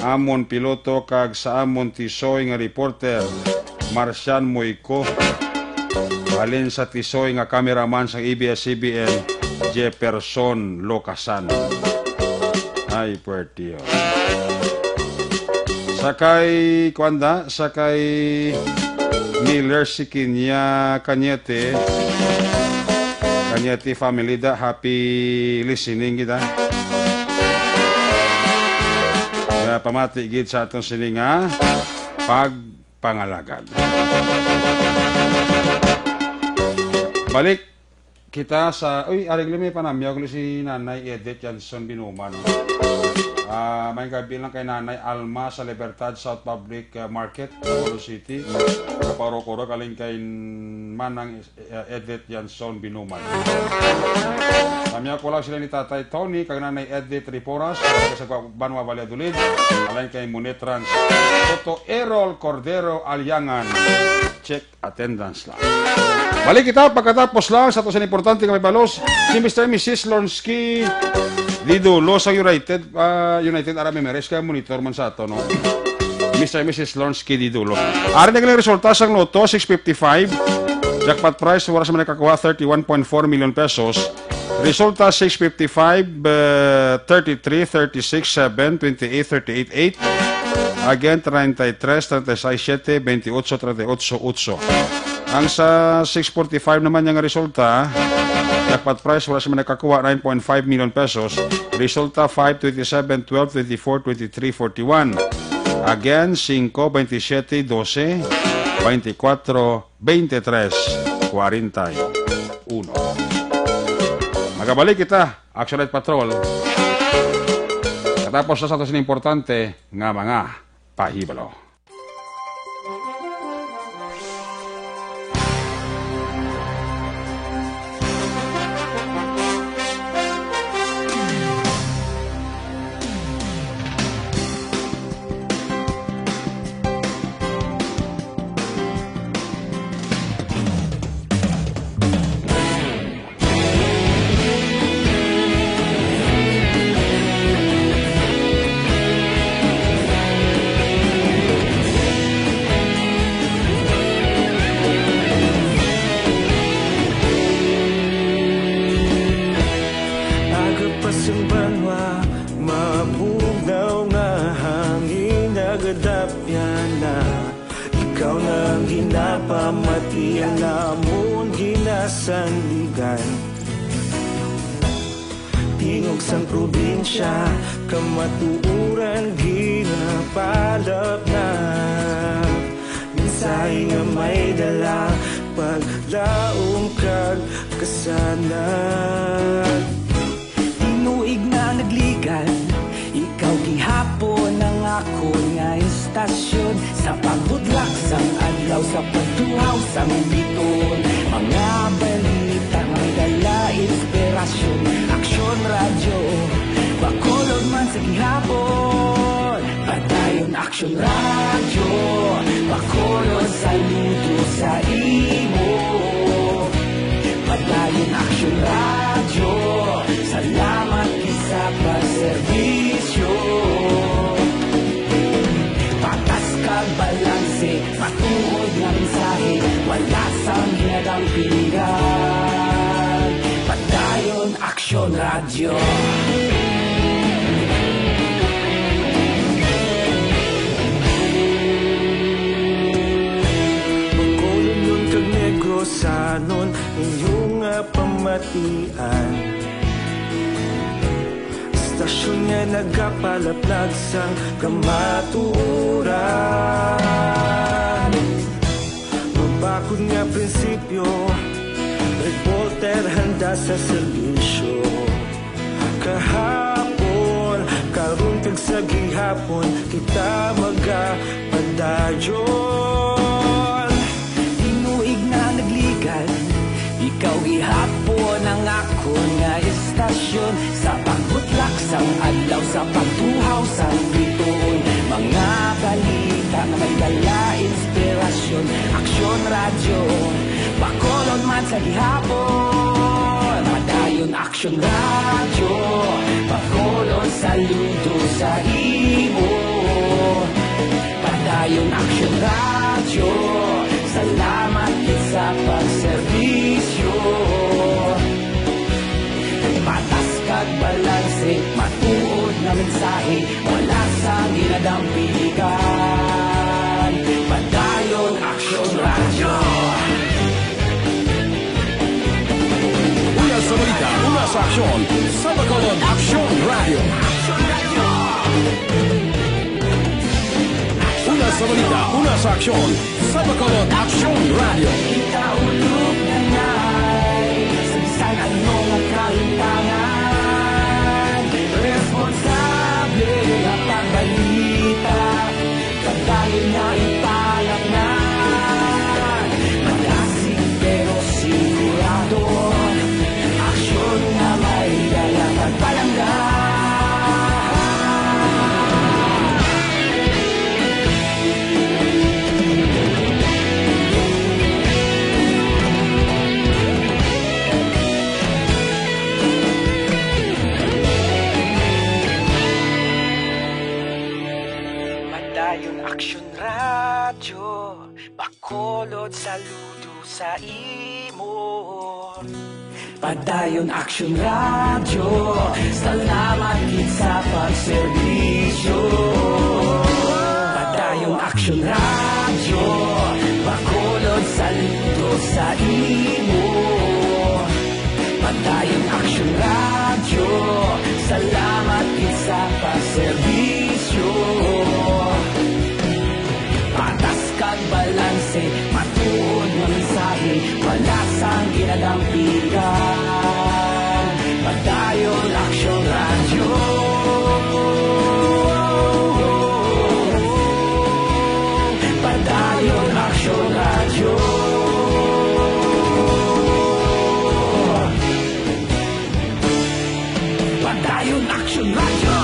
Amon piloto kag sa amon tisoy nga reporter, Marcian Moico. Halin sa tisoy nga cameraman sang A B S C B N, Jefferson Locasan. Ay, puwerte yun. Sa kay, kuwan da, sa kay Miller Sikinya Cañete, Cañete family da, happy listening kita. Kaya pamati gid sa aton sini nga pagpangalagad. Balik kita sa, uy, areglo may panamyaw ko si Nanay Edith Janson Binuman. Ah, may gabi lang kay Nanay Alma sa Libertad South Public, ah, Market, Bacolod City. Kapaurok-urok, alin kay Manang, eh, Edith Janson Binuman. Namyaw ko lang sila ni Tatay Tony, kag Nanay Edith Riporas, sa Banwa, Valladolid, alin kay Monetrans. Toto Errol Cordero Aliangan. Check attendance lang. Balik kita pagkatapos lang sa to sa importante nga may balos, si Mister and Missus Lonsky Didulo sa United, ah, United Arab Emirates, kaya monitor man sa ato, no? Mister and Missus Lonsky Didulo. Ari na galing resulta sang Lotto six fifty-five. Jackpot prize, wala sa man nakakuha, thirty-one point four million pesos. Resulta, six fifty-five, uh, thirty-three, thirty-six, seven, twenty-eight, thirty-eight, eight. Again, treinta y tres, treinta y seis, siete, veintiocho, treinta y ocho, ocho. Ang sa six forty-five naman nga resulta, jackpot prize, wala sa man nakakuha, nine point five million pesos. Resulta, five, twenty-seven, twelve, twenty-four, twenty-three, forty-one. Again, singko, baynte siyete, dose, baynte kwatro, baynte tres, kwarenta y uno. Magabalik kita, Action Night Patrol. Katapos na sa ato sini importante nga mga pahibalo. Aga pa sang banwa, mabugnaw nga hangin, nagadapyan na. Ikaw na ang ginapamatian namon, ginasandigan. Tingog sang probinsya, kamatuoran ginapalapnap. Mensahe nga may dala, paglaom kag kasanag. Tinuig na nagligad, ikaw gihapon ang akon nga istasyon. Sa pagbudlak sang adlaw, sa pagtuhaw sang bituon, mga balita nga may dala inspirasyon. Aksyon Radyo, Bacolod man sa gihapon. Padayon Aksyon Radyo, Bacolod, saludo sa imo. Padayon Aksyon Radyo, salamat gid sa pagserbisyo. Patas kag balanse, matuod nga mensahe, wala sang ginadampigan. Padayon Aksyon Radyo. Bacolod kag Negrosanon, inyo nga pamatian. Istasyon nga nagapalaplag sang kamatuoran. Mabakod nga prinsipyo, reporter handa sa serbisyo. Kahapon, karon kag sa gihapon, kita magapadayon. Tinuig na nagligad, ikaw gihapon ang akon nga istasyon. Sa pagbutlak sang adlaw, sa pagtuhaw sang bituon, mga balita nga may dala inspirasyon. Aksyon Radyo, Bacolod man sa gihapon. Padayon Aksyon Radyo, Bacolod, saludo sa imo. Padayon Aksyon Radyo, salamat gid sa pagserbisyo. Patas kag balanse, matuod nga mensahe, wala sang ginadampigan. Padayon Aksyon Radyo. Una sa balita, una sa aksyon, sa Bacolod Aksyon Radyo. Una sa balita, una sa aksyon, sa Bacolod Aksyon Radyo. Ikaulog na ngay, sa bisan ano nga kahitangan, responsable nga pagbalita, kag dayon nga ipalapngan. Malasig pero sigurado, aksyon nga may dala kag palangga. Padayon Aksyon Radyo, Bacolod, saludo sa sa imo. Padayon Action Radio, salamat gid sa pagserbisyo. Padayon Action Radio, Bacolod, saludo sa imo. Padayon Action Radio, salamat gid sa pagserbisyo. Patas kag balanse, matuod nga mensahe, wala sang ginadampigan. Padayon Action Radio. Padayon Action Radio. Padayon Action Radio.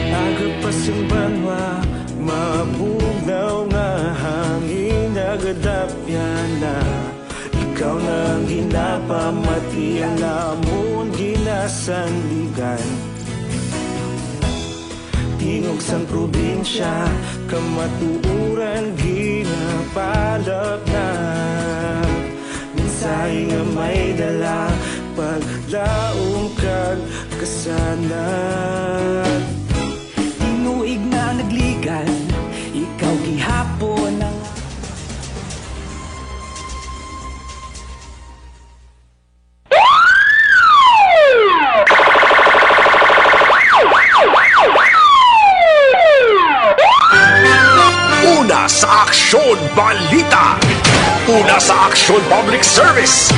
Agapas ang banwa, mabugnaw nga hangin, nagadapyan na. Ikaw na ang ginapamati, ang amon ginasandigan. Tingog sang probinsya, kamatuoran ginapalapnat. Mensahe nga may dala, paglaom kag kasanag. Tinuig na nagligan, ikaw gihapon ang Una sa Aksyon Balita. Una sa Aksyon Public Service.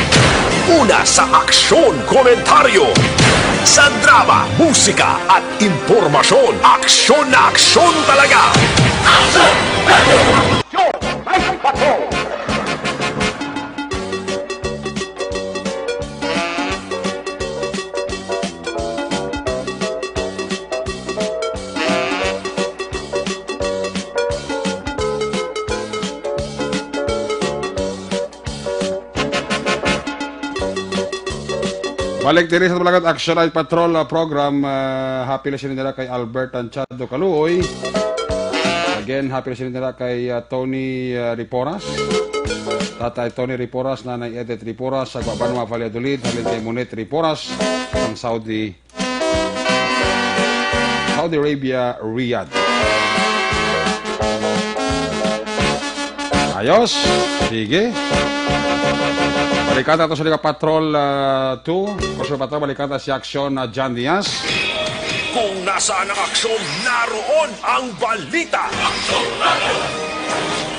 Una sa Aksyon Komentaryo. Sa drama, musika at impormasyon, aksyon na aksyon talaga. Aksyon! Aksyon! Night Patrol! Balik diri sa Bulacan Action Night Patrol, ah, program. Ah, happy listening nila kay Albert Anchado Kaluoy. Again, happy listening nila kay, ah, Tony, ah, Riporas. Tatay Tony Riporas, Nanay Edith Riporas, sa Guabanwa, Valladolid, halin kay Monet Riporas, ang Saudi Saudi Arabia, Riyadh. Ayos. Sige. Balikan nato sa Liga Patrol, ah, two. Patrol Patrol, balikan ta si Aksyon na John Diaz. Kung nasaan ang aksyon, naroon ang balita.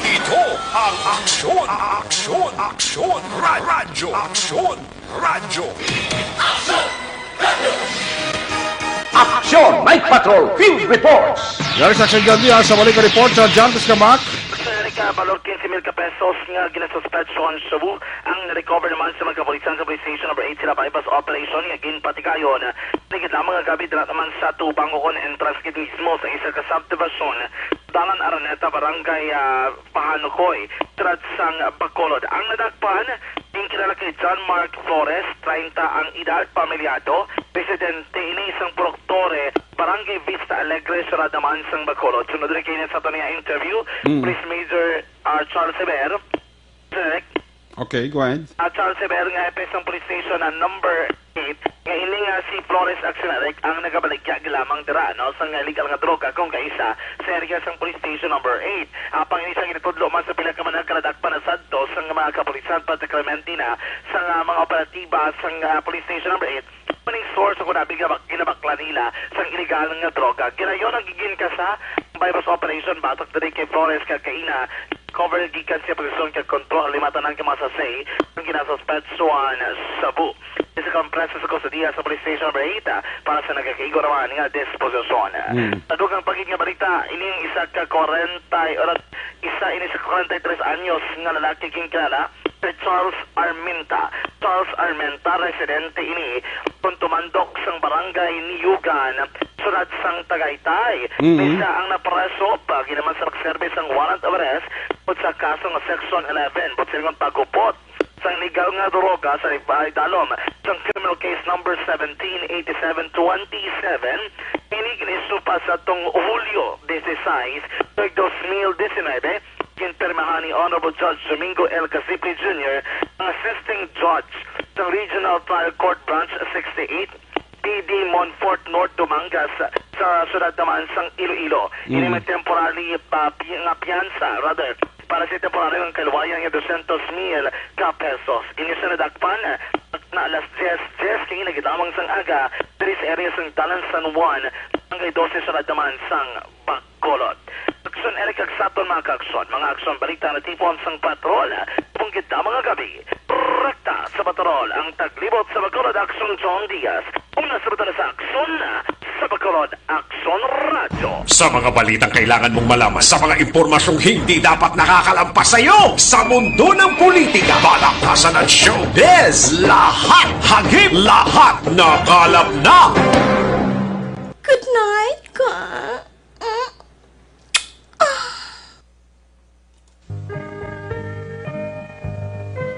Ito ang Aksyon, Aksyon, Aksyon, Ra-, Radyo, Aksyon. Radyo. Aksyon Night Patrol Field Reports. Yari sa Aksyon Gandhi, ah, sa balik nga report sa John Piscamak. Sa Erika, balor quince mil ka pesos nga ginasuspetso ang shabu ang na-recover naman sa mga kapulisan sa Police Station Number eight sila buy-bust operation nga ginpatigayon. Ligid lamang nga gabi, dira naman sa Tubang Ukon entrance gid mismo sa isa ka subdivision, Dalan Araneta, Barangay, ah, Pahanukoy, Trad sang Bacolod. Ang nadakpan, ginakilala kay John Mark Flores, treinta ang edad, pamilyado, residente ini sang Purok Torre, Barangay Vista Alegre, Siyudad naman sang Bacolod. Sunod rin kayo sa aton nga interview, Mm. Police Major, ah, Charles Eber. Sir Rick? Okay, go ahead. Ah, Charles Eber nga hepe sang Police Station na number eight, nga ini nga si Flores Action Addict ang nagabaligya lamang dira, no, sang illegal nga droga kung kaisa sa area sang Police Station number eight. Apang ini sang ginatudlo man sa pila ka manag kaladakpan na sadto sang mga kapulisan, particularmente na sa, ah, mga operatiba sang, ah, Police Station number eight, maning source kung nabi nga bak-, ginabakla nila sang illegal nga droga. Ginayon ang gigin ka sa buy-bust operation batok diri kay Flores kag kaina, cover gikan sa posisyon kag kontrol lima tanan ka mga sachet ang ginasuspetsuhan sa bu. Isa ka preso sa kustodiya sa Police Station number eight, ah, para sa nagakaigo naman nga disposisyon. Mm. Sa dugang pa gid nga balita, ining isa ka kwarenta y-, oras Isa ini sa kwarenta y tres anyos nga lalaki ginkilala si Charles Armenta. Charles Armenta, residente ini kon tumandok sang barangay Niyugan, siyudad sang Tagaytay. Mm. Ni siya ang napreso pag naman sa pagserbi sang warrant of arrest tungod sa kaso nga Section eleven, buot silingon paghupot sang legal nga droga sa Ribay Dalom sang criminal case number seventeen eighty-seven twenty-seven. Ini gin-issue pa sa tong Hulyo dieciséis, tuig dos mil diecinuebe, ginpirmahan ni Honorable Judge Domingo L. Cacife Junior, ang assisting judge sa Regional Trial Court Branch sixty-eight, P D Montfort North, Dumangas, sa siyudad naman sang Iloilo. Ini Mm. may temporary pa, pi-, nga piyansa, rather, para sa temporary nga kaluwayan nga dosyentos mil ka pesos. Ini siya nadakpan na alas diyes, diyes kini nagidamang sang aga, diri sa area sang Dalan San Juan, barangay dose, siyudad naman sang Bacolod. Aksyon, Eric, kag sa aton mga kaaksyon, mga aksyon, balita na tipon sang patrol. Kung gid na mga gabi, rekta sa patrol ang taglibot sa Bacolod, Aksyon John Diaz. Una sa patrol sa Aksyon sa Bacolod, Aksyon Radyo. Sa mga balitang kailangan mong malaman, sa mga impormasyong hindi dapat nakakalampas sa iyo, sa mundo ng politika, balakasan at showbiz, lahat hagip, lahat nakalap na. Good night, ka.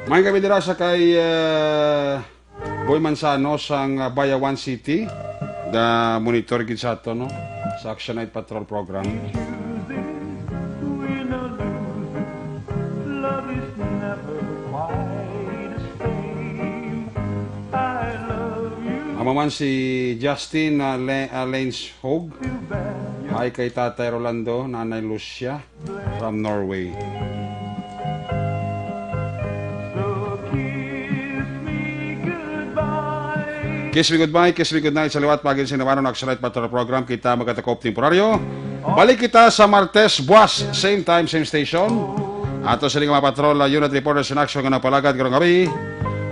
May gabi dira sa kay, uh, Boy Manzano sang, uh, Bayawan City. Ga-monitor gid sa ato, no? Sa Action Night Patrol program. Amo man si Justin, uh, Le-, uh, Lanes Hog. Hi kay Tatay Rolando, Nanay Lucia from Norway. Kiss me goodbye, kiss me goodnight sa liwat, pagin sinawanon Action Night Patrol Program. Kita magatakop temporaryo. Balik kita sa Martes buwas, same time, same station. Ato sila nga mga patrol, uh, unit reporters in action nga napalagad karong gabi.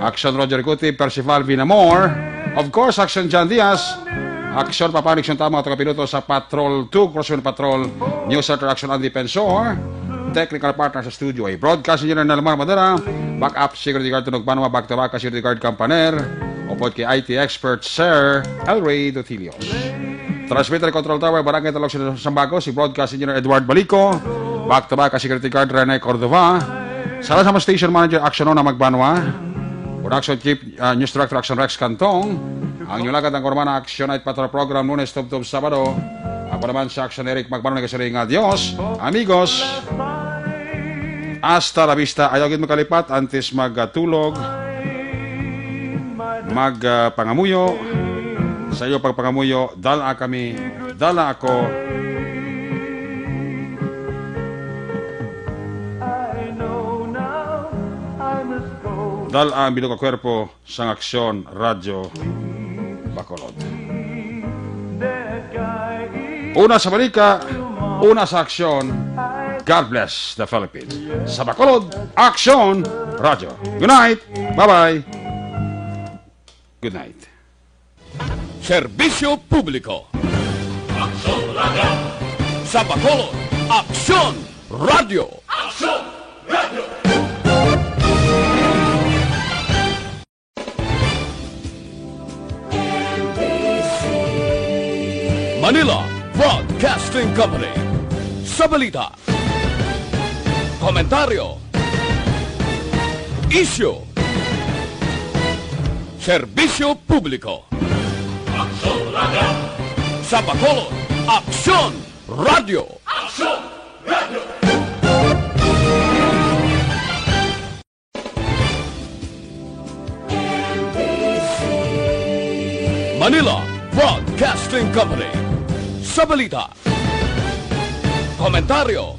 Action Roger Cuti, Percival Vinamor. Of course, Action John Diaz. Action Papa Nixon Tama, mga tagapiloto sa Patrol two, Crosswind Patrol, News Center Action Andy Pensor, technical partner sa studio ay Broadcast Engineer Nelmar Madera, backup security guard Tunog Panwa, back to back security guard Campaner, upod kay I T expert Sir Elray Dotilios. Transmitter Control Tower, Barangay Talog, Sambago, si Broadcast Engineer Edward Balico, back to back security guard Rene Cordova, Sala sa mga station manager, Action Ona Magbanwa. Production chief, ah, news director, Action Rex Cantong. Ang inyong lagad ang Kurmana Action Night Patrol Program, Lunes tubtob Sabado. Ako naman sa Action Eric Magbanwa, nagasiring nga, "Adios, amigos." Hasta la vista. Ayaw gid magkalipat antes magtulog. Mag, ah, pangamuyo. Sa iyo pagpangamuyo, dala kami, dala ako. Dal-a ang bilog nga kwerpo sang Aksyon Radyo Bacolod. Una sa balita, una sa aksyon. God bless the Philippines. Sa Bacolod, Aksyon Radyo. Good night. Bye-bye. Good night. Serbisyo publiko. Aksyon Radyo. Sa Bacolod, Aksyon Radyo. Aksyon Radyo. Manila Broadcasting Company. Sa balita, komentaryo, isyu, serbisyo publiko. Aksyon Radyo. Sa Bacolod, Aksyon Radyo. Aksyon Radyo. Manila Broadcasting Company. Sa balita, komentaryo,